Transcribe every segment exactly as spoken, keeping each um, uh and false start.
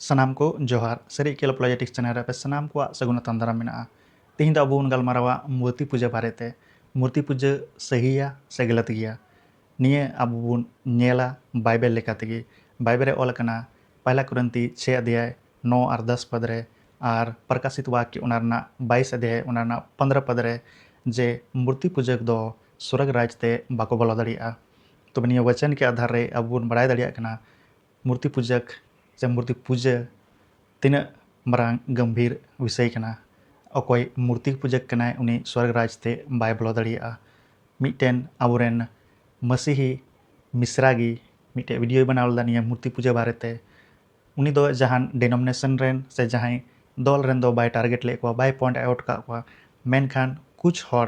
ᱥᱟᱱᱟᱢ ᱠᱚ ᱡᱚᱦᱟᱨ᱾ ᱥᱟᱹᱨᱤ ᱤᱠᱮᱞ Apologetics channel ᱨᱮ ᱟᱯᱮ ᱥᱟᱱᱟᱢ ᱠᱚᱣᱟᱜ ᱥᱟᱹᱜᱩᱱ ᱟᱛᱟᱝ ᱫᱟᱨᱟᱢ ᱢᱮᱱᱟᱜᱼᱟ᱾ ᱛᱮᱦᱮᱧ ᱫᱚ ᱟᱵᱚ ᱵᱚᱱ ᱜᱟᱞᱢᱟᱨᱟᱣᱟ ᱢᱩᱨᱛᱤ ᱯᱩᱡᱟᱹ ᱵᱟᱨᱮᱛᱮ᱾ ᱢᱩᱨᱛᱤ ᱯᱩᱡᱟᱹ ᱥᱟᱹᱦᱤᱭᱟ ᱥᱮ ᱜᱟᱞᱟᱛ ᱜᱮᱭᱟ? ᱱᱤᱭᱟᱹ ᱟᱵᱚ ᱵᱚᱱ ᱧᱮᱞᱟ ᱵᱟᱭᱵᱮᱞ ᱞᱮᱠᱟ ᱛᱮᱜᱮ᱾ ᱵᱟᱭᱵᱮᱞ ᱨᱮ ᱚᱞ ᱟᱠᱟᱱᱟ, ᱯᱟᱭᱞᱟ ᱠᱚᱨᱤᱱᱛᱷᱤ ᱪᱷᱮ ᱚᱫᱷᱭᱟᱭ ᱱᱚ ᱟᱨ ᱫᱚᱥ ᱯᱚᱫ ᱨᱮ, ᱟᱨ ᱯᱨᱚᱠᱟᱥᱤᱛ ᱵᱟᱠᱭᱚ ᱚᱱᱟ ᱨᱮᱱᱟᱜ ᱵᱟᱭᱤᱥ ᱚᱫᱷᱭᱟᱭ ᱚᱱᱟ ᱨᱮᱱᱟᱜ ᱯᱚᱱᱫᱽᱨᱚ ᱯᱚᱫ ᱨᱮ, ᱡᱮ ᱢᱩᱨᱛᱤ ᱯᱩᱡᱟᱹ ᱫᱚ ᱥᱩᱨᱚᱜᱽ ᱨᱟᱡᱽ ᱛᱮ ᱵᱟᱠᱚ ᱵᱚᱞᱚ ᱫᱟᱲᱮᱭᱟᱜᱼᱟ᱾ ᱛᱚᱵᱮ ᱱᱤᱭᱟᱹ ᱵᱚᱪᱚᱱ ᱠᱮ ᱟᱫᱷᱟᱨ ᱨᱮ ᱟᱵᱚ ᱵᱚᱱ ᱵᱟᱲᱟᱭ ᱫᱟᱲᱮᱭᱟᱜ ᱠᱟᱱᱟ, ᱢᱩᱨᱛᱤ ᱯᱩᱡᱟᱹ ᱥᱮ ᱢᱩᱨᱛᱤ ᱯᱩᱡᱟᱹ ᱛᱤᱱᱟᱹᱜ ᱢᱟᱨᱟᱝ ᱜᱟᱢᱵᱷᱤᱨ ᱵᱤᱥᱚᱭ ᱠᱟᱱᱟ᱾ ᱚᱠᱚᱭ ᱢᱩᱨᱛᱤ ᱯᱩᱡᱟᱹ ᱠᱟᱱᱟᱭ, ᱩᱱᱤ ᱥᱩᱨᱚᱜᱽ ᱨᱟᱡᱽ ᱛᱮ ᱵᱟᱭ ᱵᱚᱞᱚ ᱫᱟᱲᱮᱭᱟᱜᱼᱟ᱾ ᱢᱤᱫᱴᱮᱱ ᱟᱵᱚᱨᱮᱱ ᱢᱟᱹᱥᱤᱦᱤ ᱢᱤᱥᱨᱟ ᱜᱮ ᱢᱤᱫᱴᱮᱡ video ᱵᱮᱱᱟᱣ ᱞᱮᱫᱟ ᱱᱤᱭᱟᱹ ᱢᱩᱨᱛᱤ ᱯᱩᱡᱟᱹ ᱵᱟᱨᱮᱛᱮ᱾ ᱩᱱᱤ ᱫᱚ ᱡᱟᱦᱟᱱ denomination ᱨᱮᱱ ᱥᱮ ᱡᱟᱦᱟᱸᱭ ᱫᱚᱞ ᱨᱮᱱ ᱫᱚ ᱵᱟᱭ target ᱞᱮᱫ ᱠᱚᱣᱟ, ᱵᱟᱭ point out ᱟᱠᱟᱫ ᱠᱚᱣᱟ, ᱢᱮᱱᱠᱷᱟᱱ ᱠᱩᱪ ᱦᱚᱲ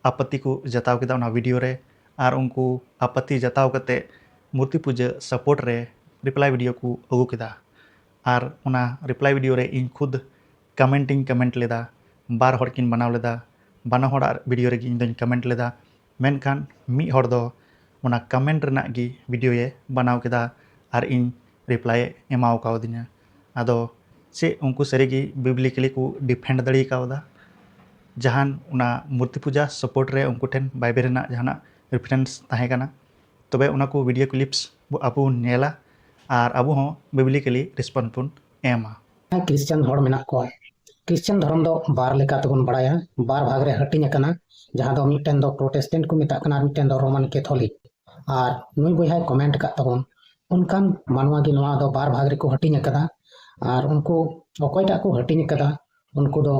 ᱟᱯᱟᱛᱤ ᱠᱚ ᱡᱟᱛᱟᱣ ᱠᱮᱫᱟ ᱚᱱᱟ video ᱨᱮ, ᱟᱨ ᱩᱱᱠᱩ ᱟᱯᱟᱛᱤ ᱡᱟᱛᱟᱣ ᱠᱟᱛᱮ ᱢᱩᱨᱛᱤ ᱯᱩᱡᱟᱹ support ᱨᱮ reply video ᱠᱚ ᱟᱹᱜᱩ ᱠᱮᱫᱟ᱾ ᱟᱨ ᱚᱱᱟ reply video ᱨᱮ ᱤᱧ ᱠᱷᱩᱫ comment ᱤᱧ comment ᱞᱮᱫᱟ, ᱵᱟᱨ ᱦᱚᱲ ᱠᱤᱱ ᱵᱮᱱᱟᱣ ᱞᱮᱫᱟ, ᱵᱟᱱᱟ ᱦᱚᱲᱟᱜ video ᱨᱮᱜᱮ ᱤᱧ ᱫᱚᱧ comment ᱞᱮᱫᱟ᱾ ᱢᱮᱱᱠᱷᱟᱱ ᱢᱤᱫ ᱦᱚᱲ ᱫᱚ ᱚᱱᱟ comment ᱨᱮᱱᱟᱜ ᱜᱮ video ᱭᱮ ᱵᱮᱱᱟᱣ ᱠᱮᱫᱟ ᱟᱨ ᱤᱧ reply ᱮ ᱮᱢᱟᱣ ᱠᱟᱣᱫᱤᱧᱟ᱾ ᱟᱫᱚ ᱪᱮᱫ ᱩᱱᱠᱩ ᱥᱟᱹᱨᱤᱜᱮ biblically ᱠᱚ defend ᱫᱟᱲᱮ ᱠᱟᱣᱫᱟ? ᱡᱟᱦᱟᱱ ᱚᱱᱟ ᱢᱩᱨᱛᱤ ᱯᱩᱡᱟ support ᱨᱮ ᱩᱱᱠᱩ ᱴᱷᱮᱱ ᱵᱟᱭᱵᱮᱞ ᱨᱮᱱᱟᱜ ᱡᱟᱦᱟᱱᱟᱜ reference ᱛᱟᱦᱮᱸ ᱠᱟᱱᱟ? ᱛᱚᱵᱮ ᱚᱱᱟ ᱠᱚ video clips ᱟᱵᱚ ᱵᱚᱱ ᱧᱮᱞᱟ ᱟᱨ ᱟᱵᱚ ᱦᱚᱸ biblically response ᱵᱚᱱ ᱮᱢᱟ᱾ ᱠᱷᱨᱤᱥᱪᱟᱱ ᱦᱚᱲ ᱢᱮᱱᱟᱜ ᱠᱚᱣᱟ᱾ ᱠᱷᱨᱤᱥᱪᱟᱱ ᱫᱷᱚᱨᱚᱢ ᱫᱚ ᱵᱟᱨ ᱞᱮᱠᱟ ᱛᱮᱵᱚᱱ ᱵᱟᱲᱟᱭᱟ, ᱵᱟᱨ ᱵᱷᱟᱜᱽ ᱨᱮ ᱦᱟᱹᱴᱤᱧ ᱟᱠᱟᱱᱟ, ᱡᱟᱦᱟᱸ ᱫᱚ ᱢᱤᱫᱴᱮᱱ ᱫᱚ ᱯᱨᱚᱴᱮᱥᱴᱮᱱᱴ ᱠᱚ ᱢᱮᱛᱟᱜ ᱠᱟᱱᱟ ᱟᱨ ᱢᱤᱫᱴᱮᱱ ᱫᱚ ᱨᱳᱢᱟᱱ ᱠᱮᱛᱷᱚᱞᱤᱠ᱾ ᱟᱨ ᱱᱩᱭ ᱵᱚᱭᱦᱟᱭ comment ᱟᱠᱟᱫ ᱛᱟᱵᱚᱱ, ᱚᱱᱠᱟᱱ ᱢᱟᱱᱣᱟ ᱜᱮ ᱱᱚᱣᱟ ᱫᱚ ᱵᱟᱨ ᱵᱷᱟᱜᱽ ᱨᱮᱠᱚ ᱦᱟᱹᱴᱤᱧ ᱟᱠᱟᱫᱟ᱾ ᱟᱨ ᱩᱱᱠᱩ ᱚᱠᱚᱭᱴᱟᱜ ᱠᱚ ᱦᱟᱹᱴᱤᱧ ᱟᱠᱟᱫᱟ, ᱩᱱᱠᱩ ᱫᱚ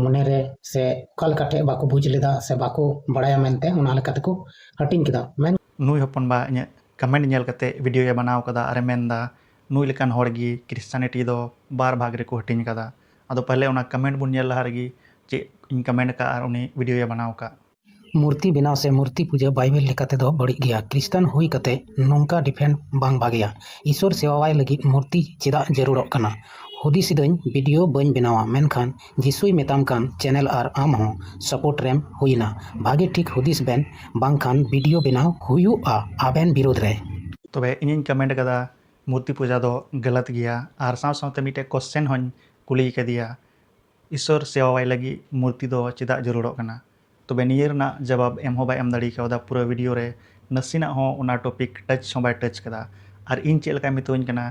ᱢᱚᱱᱮᱨᱮ ᱥᱮ ᱚᱠᱟ ᱞᱮᱠᱟ ᱴᱷᱮᱡ ᱵᱟᱠᱚ ᱵᱩᱡᱽ ᱞᱮᱫᱟ ᱥᱮ ᱵᱟᱠᱚ ᱵᱟᱲᱟᱭᱟ ᱢᱮᱱᱛᱮ ᱚᱱᱟ ᱞᱮᱠᱟ ᱛᱮᱠᱚ ᱦᱟᱹᱴᱤᱧ ᱠᱮᱫᱟ᱾ ᱢᱮᱱ ᱱᱩᱭ ᱦᱚᱯᱚᱱ ᱵᱟ ᱤᱧᱟᱹᱜ comment ᱧᱮᱞ ᱠᱟᱛᱮ video ᱮ ᱵᱮᱱᱟᱣ ᱠᱟᱫᱟ ᱟᱨᱮ ᱢᱮᱱᱫᱟ, ᱱᱩᱭ ᱞᱮᱠᱟᱱ ᱦᱚᱲ ᱜᱮ Christianity ᱫᱚ ᱵᱟᱨ ᱵᱷᱟᱜᱽ ᱨᱮᱠᱚ ᱦᱟᱹᱴᱤᱧ ᱠᱟᱫᱟ᱾ ᱟᱫᱚ ᱯᱟᱦᱞᱮ ᱚᱱᱟ comment ᱵᱚᱱ ᱧᱮᱞ ᱞᱟᱦᱟ ᱨᱮᱜᱮ ᱪᱮᱫ ᱤᱧ comment ᱟᱠᱟᱫ ᱟᱨ ᱩᱱᱤ video ᱮ ᱵᱮᱱᱟᱣ ᱟᱠᱟᱫ᱾ ᱢᱩᱨᱛᱤ ᱵᱮᱱᱟᱣ ᱥᱮ ᱢᱩᱨᱛᱤ ᱯᱩᱡᱟᱹ ᱵᱟᱭᱵᱮᱞ ᱞᱮᱠᱟ ᱛᱮᱫᱚ ᱵᱟᱹᱲᱤᱡ ᱜᱮᱭᱟ᱾ ᱠᱷᱨᱤᱥᱴᱟᱱ ᱦᱩᱭ ᱠᱟᱛᱮ ᱱᱚᱝᱠᱟ defend ᱵᱟᱝ ᱵᱷᱟᱜᱮᱭᱟ᱾ ᱤᱥᱚᱨ ᱥᱮᱣᱟᱣᱟᱭ ᱞᱟᱹᱜᱤᱫ ᱢᱩᱨᱛᱤ ᱪᱮᱫᱟᱜ ᱡᱟᱹᱨᱩᱲᱚᱜ ᱠᱟᱱᱟ? ᱦᱩᱫᱤᱥ ᱤᱫᱟᱹᱧ video ᱵᱟᱹᱧ ᱵᱮᱱᱟᱣᱟ, ᱢᱮᱱᱠᱷᱟᱱ ᱡᱤᱥᱩᱭ ᱢᱮᱛᱟᱢ ᱠᱟᱱ channel ᱟᱨ ᱟᱢ ᱦᱚᱸ support ᱨᱮᱢ ᱦᱩᱭᱱᱟ᱾ ᱵᱷᱟᱜᱮ ᱴᱷᱤᱠ ᱦᱩᱫᱤᱥ ᱵᱮᱱ, ᱵᱟᱝᱠᱷᱟᱱ video ᱵᱮᱱᱟᱣ ᱦᱩᱭᱩᱜᱼᱟ ᱟᱵᱮᱱ ᱵᱤᱨᱩᱫᱷ ᱨᱮ᱾ ᱛᱚᱵᱮ ᱤᱧᱤᱧ comment ᱠᱟᱫᱟ, ᱢᱩᱨᱛᱤ ᱯᱩᱡᱟ ᱫᱚ ᱜᱟᱞᱟᱛ ᱜᱮᱭᱟ᱾ ᱟᱨ ᱥᱟᱶ ᱥᱟᱶᱛᱮ ᱢᱤᱫᱴᱮᱡ ᱠᱚᱥᱪᱮᱱ ᱦᱚᱸᱧ ᱠᱩᱞᱤ ᱠᱟᱫᱮᱭᱟ, ᱤᱥᱚᱨ ᱥᱮᱣᱟᱣᱟᱭ ᱞᱟᱹᱜᱤᱫ ᱢᱩᱨᱛᱤ ᱫᱚ ᱪᱮᱫᱟᱜ ᱡᱟᱹᱨᱩᱲᱚᱜ ᱠᱟᱱᱟ? ᱛᱚᱵᱮ ᱱᱤᱭᱟᱹ ᱨᱮᱱᱟᱜ ᱡᱟᱵᱟᱵ ᱮᱢ ᱦᱚᱸ ᱵᱟᱭ ᱮᱢ ᱫᱟᱲᱮ ᱠᱟᱣᱫᱟ ᱯᱩᱨᱟᱹ ᱵᱷᱤᱰᱤᱭᱳ ᱨᱮ᱾ ᱱᱟᱥᱮᱱᱟᱜ ᱦᱚᱸ ᱚᱱᱟ ᱴᱚᱯᱤᱠ ᱴᱟᱪ ᱦᱚᱸ ᱵᱟᱭ ᱴᱟᱪ ᱠᱟᱫᱟ᱾ ᱟᱨ ᱤᱧ ᱪᱮᱫ ᱞᱮᱠᱟᱭ ᱢᱮᱛᱟᱹᱧ ᱠᱟᱱᱟ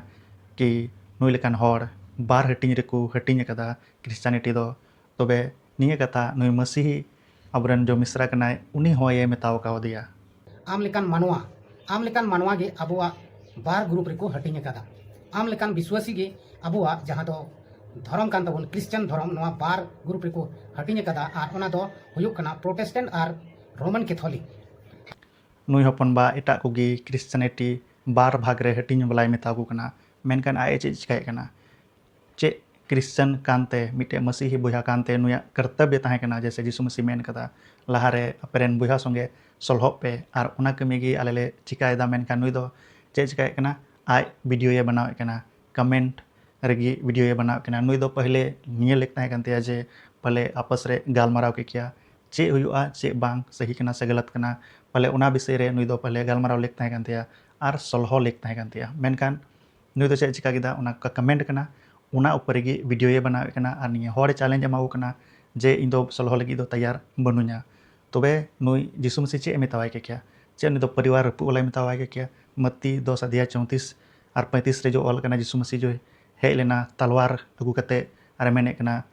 ᱠᱤ ᱱᱩᱭ ᱞᱮᱠᱟᱱ ᱦᱚᱲ ᱵᱟᱨ ᱦᱟᱹᱴᱤᱧ ᱨᱮᱠᱚ ᱦᱟᱹᱴᱤᱧ ᱟᱠᱟᱫᱟ ᱠᱷᱨᱤᱥᱪᱟᱱᱤᱴᱤ ᱫᱚ, ᱛᱚᱵᱮ ᱱᱤᱭᱟᱹ ᱠᱟᱛᱷᱟ ᱱᱩᱭ ᱢᱟᱹᱥᱤᱦᱤ ᱟᱵᱚᱨᱮᱱ ᱡᱚ ᱢᱤᱥᱨᱟ ᱠᱟᱱᱟᱭ, ᱩᱱᱤ ᱦᱚᱸᱭᱮ ᱢᱮᱛᱟᱣ ᱠᱟᱣᱫᱮᱭᱟ᱾ ᱟᱢ ᱞᱮᱠᱟᱱ ᱢᱟᱱᱣᱟ, ᱟᱢ ᱞᱮᱠᱟᱱ ᱢᱟᱱᱣᱟ ᱜᱮ ᱟᱵᱚᱣᱟᱜ ᱵᱟᱨ ᱜᱨᱩᱯ ᱨᱮᱠᱚ ᱦᱟᱹᱴᱤᱧ ᱟᱠᱟᱫᱟ᱾ ᱟᱢ ᱞᱮᱠᱟᱱ ᱵᱤᱥᱣᱟᱥᱤ ᱜᱮ ᱟᱵᱚᱣᱟᱜ ᱡᱟᱦᱟᱸ ᱫᱚ ᱫᱷᱚᱨᱚᱢ ᱠᱟᱱ ᱛᱟᱵᱚᱱ, ᱠᱨᱤᱥᱪᱟᱱ ᱫᱷᱚᱨᱚᱢ, ᱱᱚᱣᱟ ᱵᱟᱨ ᱜᱨᱩᱯ ᱨᱮᱠᱚ ᱦᱟᱹᱴᱤᱧ ᱟᱠᱟᱫᱟ᱾ ᱟᱨ ᱚᱱᱟ ᱫᱚ ᱦᱩᱭᱩᱜ ᱠᱟᱱᱟ ᱯᱨᱚᱴᱮᱥᱴᱮᱱᱴ ᱟᱨ ᱨᱳᱢᱟᱱ ᱠᱮᱛᱷᱚᱞᱤᱠ᱾ ᱱᱩᱭ ᱦᱚᱯᱚᱱ ᱵᱟ ᱮᱴᱟᱜ ᱠᱚᱜᱮ ᱠᱨᱤᱥᱪᱟᱱᱤᱴᱤ ᱵᱟᱨ ᱵᱷᱟᱜᱽ ᱨᱮ ᱦᱟᱹᱴᱤᱧ ᱵᱟᱞᱟᱭ ᱢᱮᱛᱟ ᱠᱚ ᱠᱟᱱᱟ, ᱢᱮᱱᱠᱷᱟᱱ ᱟᱡ ᱪᱮᱫ ᱪᱤᱠᱟᱹᱭᱮᱫ ᱠᱟᱱᱟ? ᱪᱮᱫ ᱠᱨᱤᱥᱪᱟᱱ ᱠᱟᱱᱛᱮ, ᱢᱤᱫᱴᱮᱡ ᱢᱟᱹᱥᱤᱦᱤ ᱵᱚᱭᱦᱟ ᱠᱟᱱᱛᱮ ᱱᱩᱭᱟᱜ ᱠᱟᱨᱛᱚᱵᱽᱵᱚ ᱛᱟᱦᱮᱸ ᱠᱟᱱᱟ, ᱡᱮᱭᱥᱮ ᱡᱤᱥᱩ ᱢᱟᱹᱥᱤ ᱢᱮᱱ ᱠᱟᱫᱟ, ᱞᱟᱦᱟᱨᱮ ᱟᱯᱮᱨᱮᱱ ᱵᱚᱭᱦᱟ ᱥᱚᱸᱜᱮ ᱥᱚᱞᱦᱚᱜ ᱯᱮ, ᱟᱨ ᱚᱱᱟ ᱠᱟᱹᱢᱤ ᱜᱮ ᱟᱞᱮ ᱞᱮ ᱪᱤᱠᱟᱭᱮᱫᱟ᱾ ᱢᱮᱱᱠᱷᱟᱱ ᱱᱩᱭ ᱫᱚ ᱪᱮᱫ ᱪᱤᱠᱟᱹᱭᱮᱫ ᱠᱟᱱᱟ? ᱟᱡ ᱵᱷᱤᱰᱤᱭᱳᱭᱮ ᱵᱮᱱᱟᱣᱮᱫ ᱠᱟᱱᱟ, ᱠᱚᱢᱮᱱᱴ ᱨᱮᱜᱮ ᱵᱷᱤᱰᱤᱭᱳᱭᱮ ᱵᱮᱱᱟᱣᱮᱫ ᱠᱟᱱᱟ᱾ ᱱᱩᱭ ᱫᱚ ᱯᱟᱹᱦᱞᱮ ᱱᱤᱭᱟᱹ ᱞᱮᱠ ᱛᱟᱦᱮᱸ ᱠᱟᱱ ᱛᱟᱭᱟ ᱡᱮ ᱯᱟᱞᱮ ᱟᱯᱟᱥ ᱨᱮ ᱜᱟᱞᱢᱟᱨᱟᱣ ᱠᱮ ᱠᱮᱭᱟ, ᱪᱮᱫ ᱦᱩᱭᱩᱜᱼᱟ, ᱪᱮᱫ ᱵᱟᱝ, ᱥᱟᱹᱦᱤ ᱠᱟᱱᱟ ᱥᱮ ᱜᱟᱞᱟᱛ ᱠᱟᱱᱟ, ᱯᱟᱞᱮ ᱚᱱᱟ ᱵᱤᱥᱚᱭ ᱨᱮ ᱱᱩᱭ ᱫᱚ ᱯᱟᱞᱮ ᱜᱟᱞᱢᱟᱨᱟᱣ ᱞᱮᱠ ᱛᱟᱦᱮᱸ ᱠᱟᱱ ᱛᱟᱭᱟ ᱟᱨ ᱥᱚᱞᱦᱚ ᱞᱮᱠ ᱛᱟᱦᱮᱸ ᱠᱟᱱ ᱛᱟᱭᱟ᱾ ᱢᱮᱱᱠᱷᱟᱱ ᱱᱩᱭ ᱫᱚ ᱪᱮᱫ ᱪᱤᱠᱟ ᱠᱮᱫᱟ? ᱚᱱᱟ ᱠᱚᱢᱮᱱᱴ ᱠᱟᱱᱟ, ᱚᱱᱟ ᱩᱯᱚᱨ ᱨᱮᱜᱮ ᱵᱷᱤᱰᱤᱭᱳᱭᱮ ᱵᱮᱱᱟᱣᱮᱫ ᱠᱟᱱᱟ᱾ ᱟᱨ ᱱᱤᱭᱟᱹ ᱦᱚᱲᱮ ᱪᱮᱞᱮᱧᱡᱽ ᱮᱢᱟ ᱠᱚ ᱠᱟᱱᱟ ᱡᱮ ᱤᱧ ᱫᱚ ᱥᱚᱞᱦᱚ ᱞᱟᱹᱜᱤᱫ ᱫᱚ ᱛᱮᱭᱟᱨ ᱵᱟᱹᱱᱩᱧᱟ᱾ ᱛᱚᱵᱮ ᱱᱩᱭ ᱡᱤᱥᱩ ᱢᱟᱹᱥᱤ ᱪᱮᱫ ᱮ ᱢᱮᱛᱟᱣᱟᱭ ᱠᱮ ᱠᱮᱭᱟ? ᱪᱮᱫ ᱩᱱᱤ ᱫᱚ ᱯᱚᱨᱤᱵᱟᱨ ᱨᱟᱹᱯᱩᱫ ᱵᱟᱞᱟᱭ ᱢᱮᱛᱟᱣᱟᱭ ᱠᱮ ᱠᱮᱭᱟ? ᱢᱟᱹᱛᱤ ᱫᱚᱥ ᱟᱫᱷᱭᱟᱭ ᱪᱳᱭᱛᱨᱤᱥ ᱟᱨ ᱯᱚᱸᱭᱛᱨᱤᱥ ᱨᱮ ᱡᱚ ᱚᱞ ᱠᱟᱱᱟ, ᱡᱤᱥᱩ ᱢᱟᱹᱥᱤ ᱡᱚᱭ ᱦᱮᱡ ᱞᱮᱱᱟ ᱛᱟᱞᱣᱟᱨ ᱟᱹᱜᱩ ᱠᱟᱛᱮ ᱟᱨᱮ ᱢᱮᱱᱮᱫ ᱠᱟᱱᱟ,